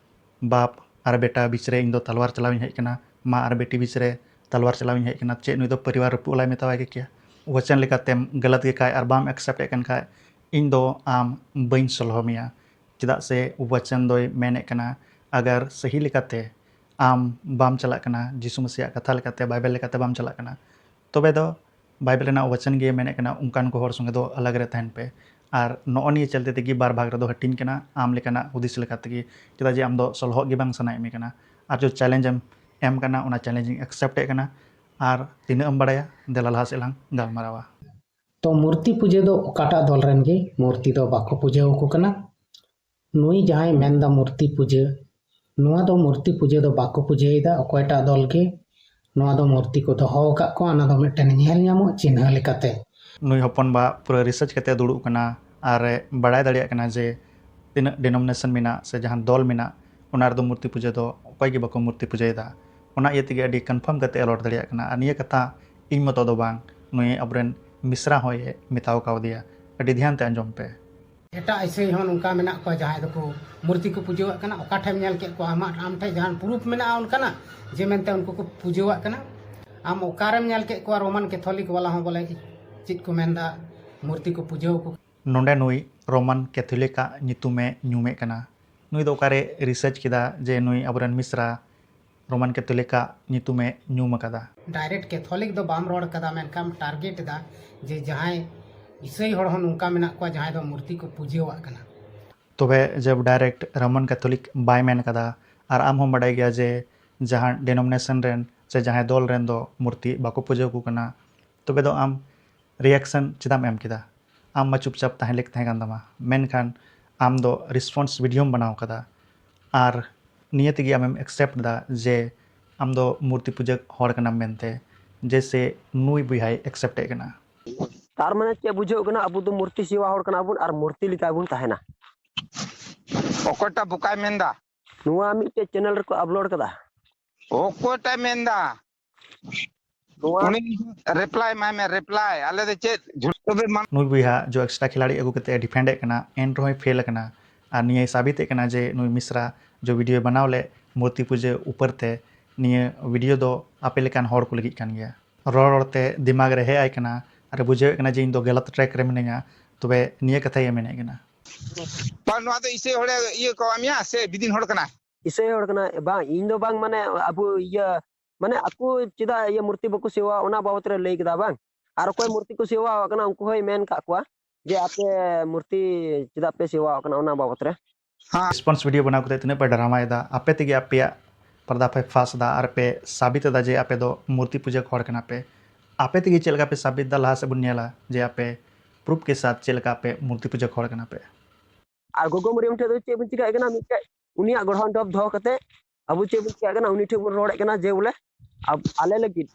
ᱵᱟᱯ ᱟᱨ ᱵᱮᱴᱟ ᱵᱤᱪ ᱨᱮ ᱤᱧ ᱫᱚ ᱛᱟᱞᱣᱟᱨ ᱪᱟᱞᱟᱣ ᱤᱧ ᱦᱮᱡ ᱠᱟᱱᱟ, ᱢᱟ ᱟᱨ ᱵᱤᱴᱤ ᱵᱤᱪ ᱨᱮ ᱛᱟᱞᱣᱟᱨ ᱪᱟᱞᱟᱣ ᱤᱧ ᱦᱮᱡ ᱠᱟᱱᱟ᱾ ᱪᱮᱫ ᱱᱩᱭ ᱫᱚ ᱯᱚᱨᱤᱵᱟᱨ ᱨᱟᱹᱯᱩᱫ ᱵᱟᱞᱟᱭ ᱢᱮᱛᱟᱣᱟᱭ ᱠᱮ ᱠᱮᱭᱟ? ᱣᱟᱪᱚᱱ ᱞᱮᱠᱟᱛᱮᱢ ᱜᱟᱞᱟᱛ ᱜᱮ ᱠᱷᱟᱡ ᱟᱨ ᱵᱟᱢ ᱮᱠᱥᱮᱯᱴ ᱮᱫ ᱠᱟᱱ ᱠᱷᱟᱡ, ᱤᱧ ᱫᱚ ᱟᱢ ᱵᱟᱹᱧ ᱥᱚᱞᱦᱚ ᱢᱮᱭᱟ᱾ ᱪᱮᱫᱟᱜ ᱥᱮ ᱣᱟᱪᱚᱱ ᱫᱚᱭ ᱢᱮᱱᱮᱫ ᱠᱟᱱᱟ, ᱟᱜᱟᱨ ᱥᱟᱹᱦᱤ ᱞᱮᱠᱟᱛᱮ ᱟᱢ ᱵᱟᱢ ᱪᱟᱞᱟᱜ ᱠᱟᱱᱟ, ᱡᱤᱥᱩ ᱢᱟᱹᱥᱤᱭᱟᱜ ᱠᱟᱛᱷᱟ ᱞᱮᱠᱟᱛᱮ, ᱵᱟᱭᱵᱮᱞ ᱞᱮᱠᱟᱛᱮ ᱵᱟᱢ ᱪᱟᱞᱟᱜ ᱠᱟᱱᱟ, ᱛᱚᱵᱮ ᱫᱚ ᱵᱟᱭᱵᱮᱞ ᱨᱮᱱᱟᱜ ᱣᱟᱪᱚᱱ ᱜᱮ ᱢᱮᱱᱮᱫ ᱠᱟᱱᱟ, ᱚᱱᱠᱟᱱ ᱠᱚ ᱦᱚᱲ ᱥᱚᱸᱜᱮ ᱫᱚ ᱟᱞᱟᱜᱽ ᱨᱮ ᱛᱟᱦᱮᱱ ᱯᱮ᱾ ᱟᱨ ᱱᱚᱜᱼᱚ ᱱᱤᱭᱟᱹ ᱪᱚᱞᱛᱮ ᱛᱮᱜᱮ ᱵᱟᱨ ᱵᱷᱟᱜᱽ ᱨᱮᱫᱚ ᱦᱟᱹᱴᱤᱧ ᱠᱟᱱᱟ, ᱟᱢ ᱞᱮᱠᱟᱱᱟᱜ ᱦᱩᱫᱤᱥ ᱞᱮᱠᱟ ᱛᱮᱜᱮ᱾ ᱪᱮᱫᱟᱜ ᱡᱮ ᱟᱢ ᱫᱚ ᱥᱚᱞᱦᱚᱜ ᱜᱮ ᱵᱟᱝ ᱥᱟᱱᱟᱭᱮᱫ ᱢᱮ ᱠᱟᱱᱟ᱾ ᱟᱨ ᱡᱚ ᱪᱮᱞᱮᱧᱡᱽ ᱮᱢ ᱮᱢ ᱠᱟᱱᱟ, ᱚᱱᱟ ᱪᱮᱞᱮᱧᱡᱽ ᱤᱧ ᱮᱠᱥᱮᱯᱴ ᱮᱫ ᱠᱟᱱᱟ᱾ ᱟᱨ ᱛᱤᱱᱟᱹᱜ ᱮᱢ ᱵᱟᱲᱟᱭᱟ, ᱫᱮᱞᱟ ᱞᱟᱦᱟ ᱥᱮᱫ ᱞᱟᱝ ᱜᱟᱞᱢᱟᱨᱟᱣᱟ᱾ ᱛᱚ ᱢᱩᱨᱛᱤ ᱯᱩᱡᱟᱹ ᱫᱚ ᱚᱠᱟᱴᱟᱜ ᱫᱚᱞ ᱨᱮᱱ ᱜᱮ ᱢᱩᱨᱛᱤ ᱫᱚ ᱵᱟᱠᱚ ᱯᱩᱡᱟᱹ ᱟᱠᱚ ᱠᱟᱱᱟ᱾ ᱱᱩᱭ ᱡᱟᱦᱟᱸᱭ ᱢᱮᱱᱫᱟ ᱢᱩᱨᱛᱤ ᱯᱩᱡᱟᱹ, ᱱᱚᱣᱟ ᱫᱚ ᱢᱩᱨᱛᱤ ᱯᱩᱡᱟᱹ ᱫᱚ ᱵᱟᱠᱚ ᱯᱩᱡᱟᱹᱭᱮᱫᱟ ᱚᱠᱚᱭᱴᱟᱜ ᱫᱚᱞ ᱜᱮ᱾ ᱱᱚᱣᱟ ᱫᱚ ᱢᱩᱨᱛᱤ ᱠᱚ ᱫᱚᱦᱚ ᱟᱠᱟᱫ ᱠᱚᱣᱟ, ᱚᱱᱟ ᱫᱚ ᱢᱤᱫᱴᱮᱱ ᱧᱮᱞ ᱧᱟᱢᱚᱜ ᱪᱤᱱᱦᱟᱹ ᱞᱮᱠᱟᱛᱮ᱾ ᱱᱩᱭ ᱦᱚᱯᱚᱱ ᱵᱟ ᱯᱩᱨᱟᱹ ᱨᱤᱥᱟᱨᱪ ᱠᱟᱛᱮ ᱫᱩᱲᱩᱵ ᱠᱟᱱᱟ ᱟᱨ ᱮ ᱵᱟᱲᱟᱭ ᱫᱟᱲᱮᱭᱟᱜ ᱠᱟᱱᱟ ᱡᱮ ᱛᱤᱱᱟᱹᱜ ᱰᱤᱱᱳᱢᱤᱱᱮᱥᱚᱱ ᱢᱮᱱᱟᱜ ᱥᱮ ᱡᱟᱦᱟᱸ ᱫᱚᱞ ᱢᱮᱱᱟᱜ, ᱚᱱᱟ ᱨᱮᱫᱚ ᱢᱩᱨᱛᱤ ᱯᱩᱡᱟᱹ ᱫᱚ ᱚᱠᱚᱭ ᱜᱮ ᱵᱟᱠᱚ ᱢᱩᱨᱛᱤ ᱯᱩᱡᱟᱹᱭᱮᱫᱟ᱾ ᱚᱱᱟ ᱤᱭᱟᱹ ᱛᱮᱜᱮ ᱟᱹᱰᱤ ᱠᱚᱱᱯᱷᱟᱨᱢ ᱠᱟᱛᱮ ᱮ ᱨᱚᱲ ᱫᱟᱲᱮᱭᱟᱜ ᱠᱟᱱᱟ᱾ ᱟᱨ ᱱᱤᱭᱟᱹ ᱠᱟᱛᱷᱟ ᱤᱧ ᱢᱚᱛᱚ ᱫᱚ ᱵᱟᱝ, ᱱᱩᱭ ᱟᱵᱚᱨᱮᱱ ᱢᱤᱥᱨᱟ ᱦᱚᱸᱭ ᱢᱮᱛᱟᱣ ᱠᱟᱣᱫᱮᱭᱟ᱾ ᱟᱹᱰᱤ ᱫᱷᱮᱭᱟᱱ ᱛᱮ ᱟᱸᱡᱚᱢ ᱯᱮ᱾ ᱮᱴᱟᱜ ᱤᱥᱟᱹᱭ ᱦᱚᱸ ᱱᱚᱝᱠᱟ ᱢᱮᱱᱟᱜ ᱠᱚᱣᱟ ᱡᱟᱦᱟᱸᱭ ᱫᱚᱠᱚ ᱢᱩᱨᱛᱤ ᱠᱚ ᱯᱩᱡᱟᱹᱣᱟᱜ ᱠᱟᱱᱟ᱾ ᱚᱠᱟ ᱴᱷᱮᱱ ᱧᱮᱞ ᱠᱮᱫ ᱠᱚᱣᱟ? ᱟᱢᱟᱜ, ᱟᱢ ᱴᱷᱮᱱ ᱡᱟᱦᱟᱱ ᱯᱨᱩᱯᱷ ᱢᱮᱱᱟᱜᱼᱟ ᱚᱱᱠᱟᱱᱟᱜ ᱡᱮ ᱢᱮᱱᱛᱮ ᱩᱱᱠᱩ ᱠᱚ ᱯᱩᱡᱟᱹᱣᱟᱜ ᱠᱟᱱᱟ? ᱟᱢ ᱚᱠᱟᱨᱮᱢ ᱧᱮᱞ ᱠᱮᱫ ᱠᱚᱣᱟ ᱨᱳᱢᱟᱱ ᱠᱮᱛᱷᱚᱞᱤᱠ ᱵᱟᱞᱟ ᱦᱚᱸ ᱵᱚᱞᱮ ᱪᱮᱫ ᱠᱚ ᱢᱮᱱᱫᱟ, ᱢᱩᱨᱛᱤ ᱠᱚ ᱯᱩᱡᱟᱹᱣ ᱠᱚ? ᱱᱚᱰᱮ ᱱᱩᱭ ᱨᱳᱢᱟᱱ ᱠᱮᱛᱷᱚᱞᱤᱠᱟᱜ ᱧᱩᱛᱩᱢᱮ ᱧᱩᱢᱮᱫ ᱠᱟᱱᱟ᱾ ᱱᱩᱭ ᱫᱚ ᱚᱠᱟᱨᱮ ᱨᱤᱥᱟᱨᱪ ᱠᱮᱫᱟ ᱡᱮ ᱱᱩᱭ ᱟᱵᱚᱨᱮᱱ ᱢᱤᱥᱨᱟ ᱨᱳᱢᱟᱱ ᱠᱮᱛᱷᱚᱞᱤᱠᱟᱜ ᱧᱩᱛᱩᱢᱮ ᱧᱩᱢ ᱟᱠᱟᱫᱟ? ᱰᱟᱭᱨᱮᱠᱴ ᱠᱮᱛᱷᱚᱞᱤᱠ ᱫᱚ ᱵᱟᱢ ᱨᱚᱲ ᱠᱟᱫᱟ, ᱢᱮᱱᱠᱷᱟᱱ ᱴᱟᱨᱜᱮᱴ ᱮᱫᱟ ᱡᱮ ᱡᱟᱦᱟᱸᱭ ᱤᱥᱟᱹᱭ ᱦᱚᱲ ᱦᱚᱸ ᱱᱚᱝᱠᱟ ᱢᱮᱱᱟᱜ ᱠᱚᱣᱟ ᱡᱟᱦᱟᱸᱭ ᱫᱚ ᱢᱩᱨᱛᱤ ᱠᱚ ᱯᱩᱡᱟᱹᱣᱟᱜ ᱠᱟᱱᱟ᱾ ᱛᱚᱵᱮ ᱡᱮ ᱰᱟᱭᱨᱮᱠᱴ ᱨᱳᱢᱟᱱ ᱠᱮᱛᱷᱚᱞᱤᱠ ᱵᱟᱭ ᱢᱮᱱ ᱠᱟᱫᱟ, ᱟᱨ ᱟᱢ ᱦᱚᱸᱢ ᱵᱟᱰᱟᱭ ᱜᱮᱭᱟ ᱡᱮ ᱡᱟᱦᱟᱸ ᱰᱤᱱᱳᱢᱤᱱᱮᱥᱚᱱ ᱨᱮᱱ ᱥᱮ ᱡᱟᱦᱟᱸᱭ ᱫᱚᱞ ᱨᱮᱱ ᱫᱚ ᱢᱩᱨᱛᱤ ᱵᱟᱠᱚ ᱯᱩᱡᱟᱹ ᱟᱠᱚ ᱠᱟᱱᱟ, ᱛᱚᱵᱮ ᱫᱚ ᱟᱢ ᱨᱤᱭᱟᱠᱥᱚᱱ ᱪᱮᱫᱟᱜ ᱮᱢ ᱮᱢ ᱠᱮᱫᱟ? ᱟᱢ ᱢᱟ ᱪᱩᱯᱪᱟᱯ ᱛᱟᱦᱮᱸ ᱞᱮᱠ ᱛᱟᱦᱮᱸ ᱠᱟᱱ ᱛᱟᱢᱟ, ᱢᱮᱱᱠᱷᱟᱱ ᱟᱢ ᱫᱚ ᱨᱮᱥᱯᱚᱱᱥ ᱵᱷᱤᱰᱤᱭᱳᱢ ᱵᱮᱱᱟᱣ ᱠᱟᱫᱟ ᱟᱨ ᱱᱤᱭᱟᱹ ᱛᱮᱜᱮ ᱟᱢᱮᱢ ᱮᱠᱥᱮᱯᱴ ᱮᱫᱟ ᱡᱮ ᱟᱢ ᱫᱚ ᱢᱩᱨᱛᱤ ᱯᱩᱡᱟᱹ ᱦᱚᱲ ᱠᱟᱱᱟᱢ ᱢᱮᱱᱛᱮ, ᱡᱮᱭᱥᱮ ᱱᱩᱭ ᱵᱚᱭᱦᱟᱭ ᱮᱠᱥᱮᱯᱴ ᱮᱫ ᱠᱟᱱᱟ᱾ ᱛᱟᱨ ᱢᱟᱱᱮ ᱪᱮᱫ ᱵᱩᱡᱷᱟᱹᱜ ᱠᱟᱱᱟ? ᱟᱵᱚ ᱫᱚ ᱢᱩᱨᱛᱤ ᱥᱮᱣᱟ ᱦᱚᱲ ᱠᱟᱱᱟ ᱵᱚᱱ ᱟᱨ ᱢᱩᱨᱛᱤ ᱞᱮᱠᱟ ᱵᱚᱱ ᱛᱟᱦᱮᱱᱟ᱾ ᱚᱠᱚᱭᱴᱟᱜ ᱵᱚᱠᱟᱭ ᱢᱮᱱᱫᱟ? ᱱᱚᱣᱟ ᱢᱤᱫᱴᱮᱡ ᱪᱮᱱᱮᱞ ᱨᱮᱠᱚ ᱟᱯᱞᱳᱰ ᱠᱟᱫᱟ᱾ ᱚᱠᱚᱭᱴᱟᱜ ᱢᱮᱱᱫᱟ? ᱱᱚᱣᱟ ᱩᱱᱤ ᱨᱤᱯᱞᱟᱭ ᱮᱢᱟᱭ ᱢᱮ, ᱨᱤᱯᱞᱟᱭ᱾ ᱟᱞᱮ ᱫᱚ ᱪᱮᱫ ᱡᱷᱩᱴ ᱛᱚᱵᱮ ᱢᱟᱱ- ᱱᱩᱭ ᱵᱚᱭᱦᱟ ᱡᱚ ᱮᱠᱥᱴᱨᱟ ᱠᱷᱤᱞᱟᱲᱤ ᱟᱹᱜᱩ ᱠᱟᱛᱮ ᱮ ᱰᱤᱯᱷᱮᱱᱰ ᱮᱫ ᱠᱟᱱᱟ, ᱮᱱ ᱨᱮᱦᱚᱸᱭ ᱯᱷᱮᱞ ᱟᱠᱟᱱᱟ᱾ ᱟᱨ ᱱᱤᱭᱟᱹᱭ ᱥᱟᱵᱤᱛ ᱮᱫ ᱠᱟᱱᱟ ᱡᱮ ᱱᱩᱭ ᱢᱤᱥᱨᱟ ᱡᱚ ᱵᱷᱤᱰᱤᱭᱳ ᱵᱮᱱᱟᱣ ᱞᱮᱫ ᱢᱩᱨᱛᱤ ᱯᱩᱡᱟᱹ ᱩᱯᱚᱨ ᱛᱮ, ᱱᱤᱭᱟᱹ ᱵᱷᱤᱰᱤᱭᱳ ᱫᱚ ᱟᱯᱮ ᱞᱮᱠᱟᱱ ᱦᱚᱲ ᱠᱚ ᱞᱟᱹᱜᱤᱫ ᱠᱟᱱ ᱜᱮᱭᱟ᱾ ᱨᱚᱲ ᱨᱚᱲ ᱛᱮ ᱫᱤᱢᱟᱜᱽ ᱨᱮ ᱦᱮᱡ ᱟᱭ ᱠᱟᱱᱟ ᱟᱨ ᱮ ᱵᱩᱡᱷᱟᱹᱣᱮᱫ ᱠᱟᱱᱟ ᱡᱮ ᱤᱧ ᱫᱚ ᱜᱟᱞᱟᱛ ᱴᱨᱮᱠ ᱨᱮ ᱢᱤᱱᱟᱹᱧᱟ, ᱛᱚᱵᱮ ᱱᱤᱭᱟᱹ ᱠᱟᱛᱷᱟ ᱜᱮ ᱢᱮᱱᱮᱫ ᱠᱟᱱᱟ᱾ ᱵᱟᱝ, ᱱᱚᱣᱟ ᱫᱚ ᱤᱥᱟᱹᱭ ᱦᱚᱲᱮ ᱤᱭᱟᱹ ᱠᱟᱣᱟᱫ ᱢᱮᱭᱟ ᱥᱮ ᱵᱤᱫᱤᱱ ᱦᱚᱲ ᱠᱟᱱᱟᱭ? ᱤᱥᱟᱹᱭ ᱦᱚᱲ ᱠᱟᱱᱟᱭ᱾ ᱵᱟᱝ, ᱤᱧ ᱫᱚ ᱵᱟᱝ, ᱢᱟᱱᱮ ᱟᱵᱚ ᱤᱭᱟᱹ, ᱢᱟᱱᱮ ᱟᱠᱚ ᱪᱮᱫᱟᱜ ᱤᱭᱟᱹ ᱢᱩᱨᱛᱤ ᱵᱟᱠᱚ ᱥᱮᱣᱟ, ᱚᱱᱟ ᱵᱟᱵᱚᱛ ᱨᱮ ᱞᱟᱹᱭ ᱠᱮᱫᱟ ᱵᱟᱝ᱾ ᱟᱨ ᱚᱠᱚᱭ ᱢᱩᱨᱛᱤ ᱠᱚ ᱥᱮᱣᱟᱣᱟᱜ ᱠᱟᱱᱟ, ᱩᱱᱠᱩ ᱦᱚᱸᱭ ᱢᱮᱱ ᱠᱟᱜ ᱠᱚᱣᱟ ᱡᱮ ᱟᱯᱮ ᱢᱩᱨᱛᱤ ᱪᱮᱫᱟᱜ ᱯᱮ ᱥᱮᱣᱟᱣᱟᱜ ᱠᱟᱱᱟ, ᱚᱱᱟ ᱵᱟᱵᱚᱛ ᱨᱮ᱾ ᱦᱮᱸ᱾ ᱨᱮᱥᱯᱚᱱᱥ ᱵᱷᱤᱰᱤᱭᱳ ᱵᱮᱱᱟᱣ ᱠᱟᱛᱮ ᱛᱤᱱᱟᱹᱜ ᱯᱮ ᱰᱨᱟᱢᱟᱭᱮᱫᱟ, ᱟᱯᱮ ᱛᱮᱜᱮ ᱟᱯᱮᱭᱟᱜ ᱯᱚᱨᱫᱟ ᱯᱮ ᱯᱷᱟᱥ ᱮᱫᱟ ᱟᱨ ᱯᱮ ᱥᱟᱵᱤᱛ ᱮᱫᱟ ᱡᱮ ᱟᱯᱮ ᱫᱚ ᱢᱩᱨᱛᱤ ᱯᱩᱡᱟᱹ ᱦᱚᱲ ᱠᱟᱱᱟ ᱯᱮ᱾ ᱟᱯᱮ ᱛᱮᱜᱮ ᱪᱮᱫ ᱞᱮᱠᱟ ᱯᱮ ᱥᱟᱵᱤᱛ ᱮᱫᱟ, ᱞᱟᱦᱟ ᱥᱮᱫ ᱵᱚᱱ ᱧᱮᱞᱟ ᱡᱮ ᱟᱯᱮ ᱯᱨᱩᱯᱷ ᱠᱮ ᱥᱟᱛᱷ ᱪᱮᱫ ᱞᱮᱠᱟ ᱟᱯᱮ ᱢᱩᱨᱛᱤ ᱯᱩᱡᱟᱹ ᱦᱚᱲ ᱠᱟᱱᱟ ᱯᱮ᱾ ᱟᱨ ᱜᱚᱜᱚ ᱢᱚᱨᱤᱭᱟᱢ ᱴᱷᱮᱱ ᱫᱚ ᱪᱮᱫ ᱵᱚᱱ ᱪᱤᱠᱟᱹᱭᱮᱫ ᱠᱟᱱᱟ? ᱢᱤᱫᱴᱮᱡ ᱩᱱᱤᱭᱟᱜ ᱜᱚᱲᱦᱚᱱ ᱰᱚᱵ ᱫᱚᱦᱚ ᱠᱟᱛᱮ ᱟᱵᱚ ᱪᱮᱫ ᱵᱚᱱ ᱪᱤᱠᱟᱹᱭᱮᱫ ᱠᱟᱱᱟ? ᱩᱱᱤ ᱴᱷᱮᱱ ᱵᱚᱱ ᱨᱚᱲᱮᱫ ᱠᱟᱱᱟ ᱡᱮ ᱵᱚᱞᱮ ᱟᱵ-, ᱟᱞᱮ ᱞᱟᱹᱜᱤᱫ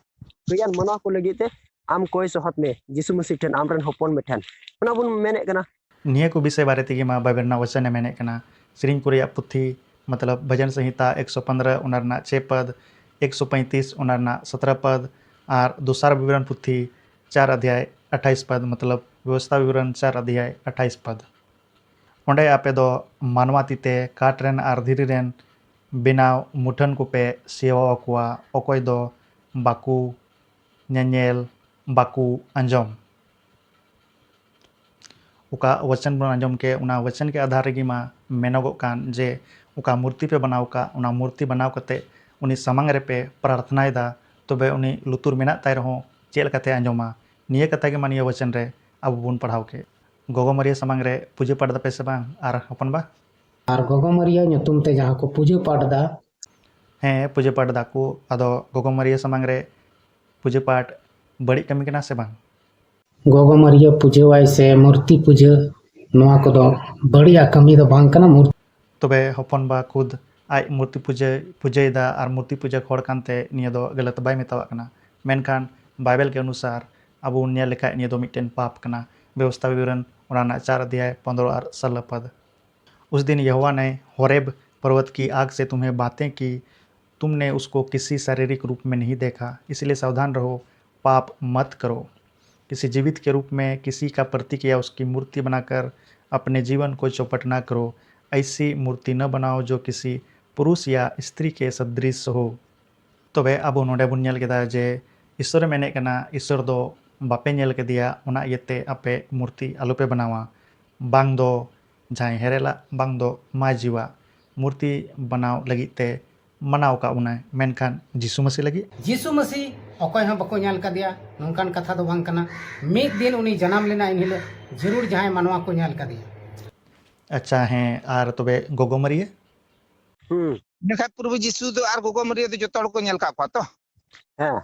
ᱠᱟᱹᱡ ᱜᱟᱱ ᱢᱟᱱᱟᱣ ᱠᱚ ᱞᱟᱹᱜᱤᱫ ᱛᱮ ᱟᱢ ᱠᱚᱭ ᱥᱚᱦᱚᱫ ᱢᱮ ᱡᱤᱥᱩ ᱢᱟᱹᱥᱤ ᱴᱷᱮᱱ, ᱟᱢᱨᱮᱱ ᱦᱚᱯᱚᱱ ᱢᱮ ᱴᱷᱮᱱ᱾ ᱚᱱᱟ ᱵᱚᱱ ᱢᱮᱱᱮᱫ ᱠᱟᱱᱟ᱾ ᱱᱤᱭᱟᱹ ᱠᱚ ᱵᱤᱥᱚᱭ ᱵᱟᱨᱮ ᱛᱮᱜᱮ ᱢᱟ ᱵᱟᱭᱵᱮᱞ ᱨᱮᱱᱟᱜ ᱵᱚᱪᱚᱱᱮ ᱢᱮᱱᱮᱫ ᱠᱟᱱᱟ᱾ ᱥᱮᱨᱮᱧ ᱠᱚ ᱨᱮᱭᱟᱜ ᱯᱩᱛᱷᱤ, ᱢᱚᱛᱞᱚᱵ ᱵᱷᱚᱡᱚᱱ ᱥᱚᱝᱦᱤᱛᱟ ᱮᱠᱥᱚ ᱯᱚᱱᱫᱽᱨᱚ, ᱚᱱᱟ ᱨᱮᱱᱟᱜ ᱪᱷᱮ ᱯᱚᱫ, ᱮᱠᱥᱚ ᱯᱚᱸᱭᱛᱤᱥ, ᱚᱱᱟ ᱨᱮᱱᱟᱜ ᱥᱚᱛᱨᱚ ᱯᱚᱫ, ᱟᱨ ᱫᱚᱥᱟᱨ ᱵᱤᱵᱚᱨᱚᱱ ᱯᱩᱛᱷᱤ ᱪᱟᱨ ᱚᱫᱷᱭᱟᱭ ᱟᱴᱷᱟᱭᱤᱥ ᱯᱚᱫ, ᱢᱚᱛᱞᱚᱵ ᱵᱮᱵᱚᱥᱛᱷᱟ ᱵᱤᱵᱚᱨᱚᱱ ᱪᱟᱨ ᱚᱫᱷᱭᱟᱭ ᱟᱴᱷᱟᱭᱤᱥ ᱯᱚᱫ᱾ ᱚᱸᱰᱮ ᱟᱯᱮ ᱫᱚ ᱢᱟᱱᱣᱟ ᱛᱤᱛᱮ ᱠᱟᱴ ᱨᱮᱱ ᱟᱨ ᱫᱷᱤᱨᱤ ᱨᱮᱱ ᱵᱮᱱᱟᱣ ᱢᱩᱴᱷᱟᱹᱱ ᱠᱚᱯᱮ ᱥᱮᱣᱟ ᱟᱠᱚᱣᱟ, ᱚᱠᱚᱭ ᱫᱚ ᱵᱟᱠᱚ ᱧᱮᱧᱮᱞ, ᱵᱟᱠᱚ ᱟᱸᱡᱚᱢ᱾ ᱚᱠᱟ ᱣᱟᱪᱚᱱ ᱵᱚᱱ ᱟᱸᱡᱚᱢ ᱠᱮᱫ, ᱚᱱᱟ ᱣᱟᱪᱚᱱ ᱠᱮ ᱟᱫᱷᱟᱨ ᱨᱮᱜᱮ ᱢᱟ ᱢᱮᱱᱚᱜᱚᱜ ᱠᱟᱱ ᱡᱮ ᱚᱠᱟ ᱢᱩᱨᱛᱤ ᱯᱮ ᱵᱮᱱᱟᱣ ᱟᱠᱟᱫ, ᱚᱱᱟ ᱢᱩᱨᱛᱤ ᱵᱮᱱᱟᱣ ᱠᱟᱛᱮ ᱩᱱᱤ ᱥᱟᱢᱟᱝ ᱨᱮᱯᱮ ᱯᱨᱟᱨᱛᱷᱱᱟᱭᱮᱫᱟ, ᱛᱚᱵᱮ ᱩᱱᱤ ᱞᱩᱛᱩᱨ ᱢᱮᱱᱟᱜ ᱛᱟᱭ ᱨᱮᱦᱚᱸ ᱪᱮᱫ ᱞᱮᱠᱟᱛᱮ ᱟᱸᱡᱚᱢᱟ? ᱱᱤᱭᱟᱹ ᱠᱟᱛᱷᱟ ᱜᱮ ᱢᱟ ᱱᱤᱭᱟᱹ ᱣᱟᱪᱚᱱ ᱨᱮ ᱟᱵᱚ ᱵᱚᱱ ᱯᱟᱲᱦᱟᱣ ᱠᱮᱫ᱾ ᱜᱚᱜᱚ ᱢᱟᱹᱨᱤᱭᱟᱹ ᱥᱟᱢᱟᱝ ᱨᱮ ᱯᱩᱡᱟᱹ ᱯᱟᱴ ᱫᱟᱯᱮ ᱥᱮ ᱵᱟᱝ? ᱟᱨ ᱦᱚᱯᱚᱱ ᱵᱟ? ᱟᱨ ᱜᱚᱜᱚ ᱢᱟᱹᱨᱤᱭᱟᱹ ᱧᱩᱛᱩᱢ ᱛᱮ ᱡᱟᱦᱟᱸ ᱠᱚ ᱯᱩᱡᱟᱹ ᱯᱟᱴ ᱫᱟ᱾ ᱦᱮᱸ, ᱯᱩᱡᱟᱹ ᱯᱟᱴ ᱫᱟᱠᱚ᱾ ᱟᱫᱚ ᱜᱚᱜᱚ ᱢᱟᱹᱨᱤᱭᱟᱹ ᱥᱟᱢᱟᱝ ᱨᱮ ᱯᱩᱡᱟᱹ ᱯᱟᱴ ᱵᱟᱹᱲᱤᱡ ᱠᱟᱹᱢᱤ ᱠᱟᱱᱟ ᱥᱮ ᱵᱟᱝ? ᱜᱚᱜᱚ ᱢᱟᱹᱨᱤᱭᱟᱹ ᱯᱩᱡᱟᱹᱣᱟᱭ ᱥᱮ ᱢᱩᱨᱛᱤ ᱯᱩᱡᱟᱹ, ᱱᱚᱣᱟ ᱠᱚᱫᱚ ᱵᱟᱹᱲᱤᱡᱟᱜ ᱠᱟᱹᱢᱤ ᱫᱚ ᱵᱟᱝ ᱠᱟᱱᱟ᱾ ᱢᱩᱨ- ᱛᱚᱵᱮ ᱦᱚᱯᱚᱱ ᱵᱟ ᱠᱷᱩᱫ ᱟᱡ ᱢᱩᱨᱛᱤ ᱯᱩᱡᱟᱹ ᱯᱩᱡᱟᱹᱭᱮᱫᱟ ᱟᱨ ᱢᱩᱨᱛᱤ ᱯᱩᱡᱟᱹ ᱦᱚᱲ ᱠᱟᱱᱛᱮ ᱱᱤᱭᱟᱹ ᱫᱚ ᱜᱟᱞᱟᱛ ᱵᱟᱭ ᱢᱮᱛᱟᱣᱟᱜ ᱠᱟᱱᱟ᱾ ᱢᱮᱱᱠᱷᱟᱱ ᱵᱟᱭᱵᱮᱞ ᱜᱮ ᱚᱱᱩᱥᱟᱨ ᱟᱵᱚ ᱵᱚᱱ ᱧᱮᱞ ᱞᱮᱠᱷᱟᱡ ᱱᱤᱭᱟᱹ ᱫᱚ ᱢᱤᱫᱴᱮᱱ ᱯᱟᱯ ᱠᱟᱱᱟ᱾ ᱵᱮᱵᱚᱥᱛᱷᱟ ᱵᱤᱵᱚᱨᱚᱱ ᱚᱱᱟ ᱨᱮᱱᱟᱜ ᱪᱟᱨ ᱚᱫᱷᱭᱟᱭ ᱯᱚᱱᱫᱽᱨᱚ ᱟᱨ ᱥᱟᱞᱟ ᱯᱚᱫ᱾ उस दिन यहोवा ने होरेब पर्वत की आग से तुम्हें बातें की, तुमने उसको किसी शारीरिक रूप में नहीं देखा, इसलिए सावधान रहो, पाप मत करो। किसी जीवित के रूप में किसी का प्रतीक या उसकी मूर्ति बनाकर अपने जीवन को चौपट ना करो। ऐसी मूर्ति न बनाओ जो किसी पुरुष या स्त्री के सदृश हो। ᱛᱚᱵᱮ ᱟᱵᱚ ᱱᱚᱰᱮ ᱵᱚᱱ ᱧᱮᱞ ᱠᱮᱫᱟ ᱡᱮ ᱤᱥᱥᱚᱨᱮ ᱢᱮᱱᱮᱫ ᱠᱟᱱᱟ, ᱤᱥᱥᱚᱨ ᱫᱚ ᱵᱟᱯᱮ ᱧᱮᱞ ᱠᱮᱫᱮᱭᱟ, ᱚᱱᱟ ᱤᱭᱟᱹᱛᱮ ᱟᱯᱮ ᱢᱩᱨᱛᱤ ᱟᱞᱚᱯᱮ ᱵᱮᱱᱟᱣᱟ᱾ ᱵᱟᱝ ᱫᱚ ᱡᱟᱦᱟᱸᱭ ᱦᱮᱨᱮᱞᱟᱜ, ᱵᱟᱝ ᱫᱚ ᱢᱟᱹᱭᱡᱤᱣᱟᱜ ᱢᱩᱨᱛᱤ ᱵᱮᱱᱟᱣ ᱞᱟᱹᱜᱤᱫ ᱛᱮ ᱢᱟᱱᱟᱣ ᱟᱠᱟᱫ ᱵᱚᱱᱟᱭ, ᱢᱮᱱᱠᱷᱟᱱ ᱡᱤᱥᱩ ᱢᱟᱹᱥᱤ ᱞᱟᱹᱜᱤᱫ? ᱡᱤᱥᱩ ᱢᱟᱹᱥᱤ ᱚᱠᱚᱭ ᱦᱚᱸ ᱵᱟᱠᱚ ᱧᱮᱞ ᱠᱟᱫᱮᱭᱟ, ᱱᱚᱝᱠᱟᱱ ᱠᱟᱛᱷᱟ ᱫᱚ ᱵᱟᱝ ᱠᱟᱱᱟ᱾ ᱢᱤᱫ ᱫᱤᱱ ᱩᱱᱤ ᱡᱟᱱᱟᱢ ᱞᱮᱱᱟ, ᱮᱱᱦᱤᱞᱳᱜ ᱡᱟᱹᱨᱩᱲ ᱡᱟᱦᱟᱸᱭ ᱢᱟᱱᱣᱟ ᱠᱚ ᱧᱮᱞ ᱠᱟᱫᱮᱭᱟ᱾ ᱟᱪᱪᱷᱟ, ᱦᱮᱸ, ᱟᱨ ᱛᱚᱵᱮ ᱜᱚᱜᱚ ᱢᱟᱹᱨᱤᱭᱟᱹ? ᱦᱩᱸ᱾ ᱢᱮᱱᱠᱷᱟᱱ ᱯᱨᱚᱵᱷᱩ ᱡᱤᱥᱩ ᱫᱚ ᱟᱨ ᱜᱚᱜᱚ ᱢᱟᱹᱨᱤᱭᱟᱹ ᱫᱚ ᱡᱚᱛᱚ ᱦᱚᱲ ᱠᱚ ᱧᱮᱞ ᱠᱟᱜ ᱠᱚᱣᱟ ᱛᱚ? ᱦᱮᱸ᱾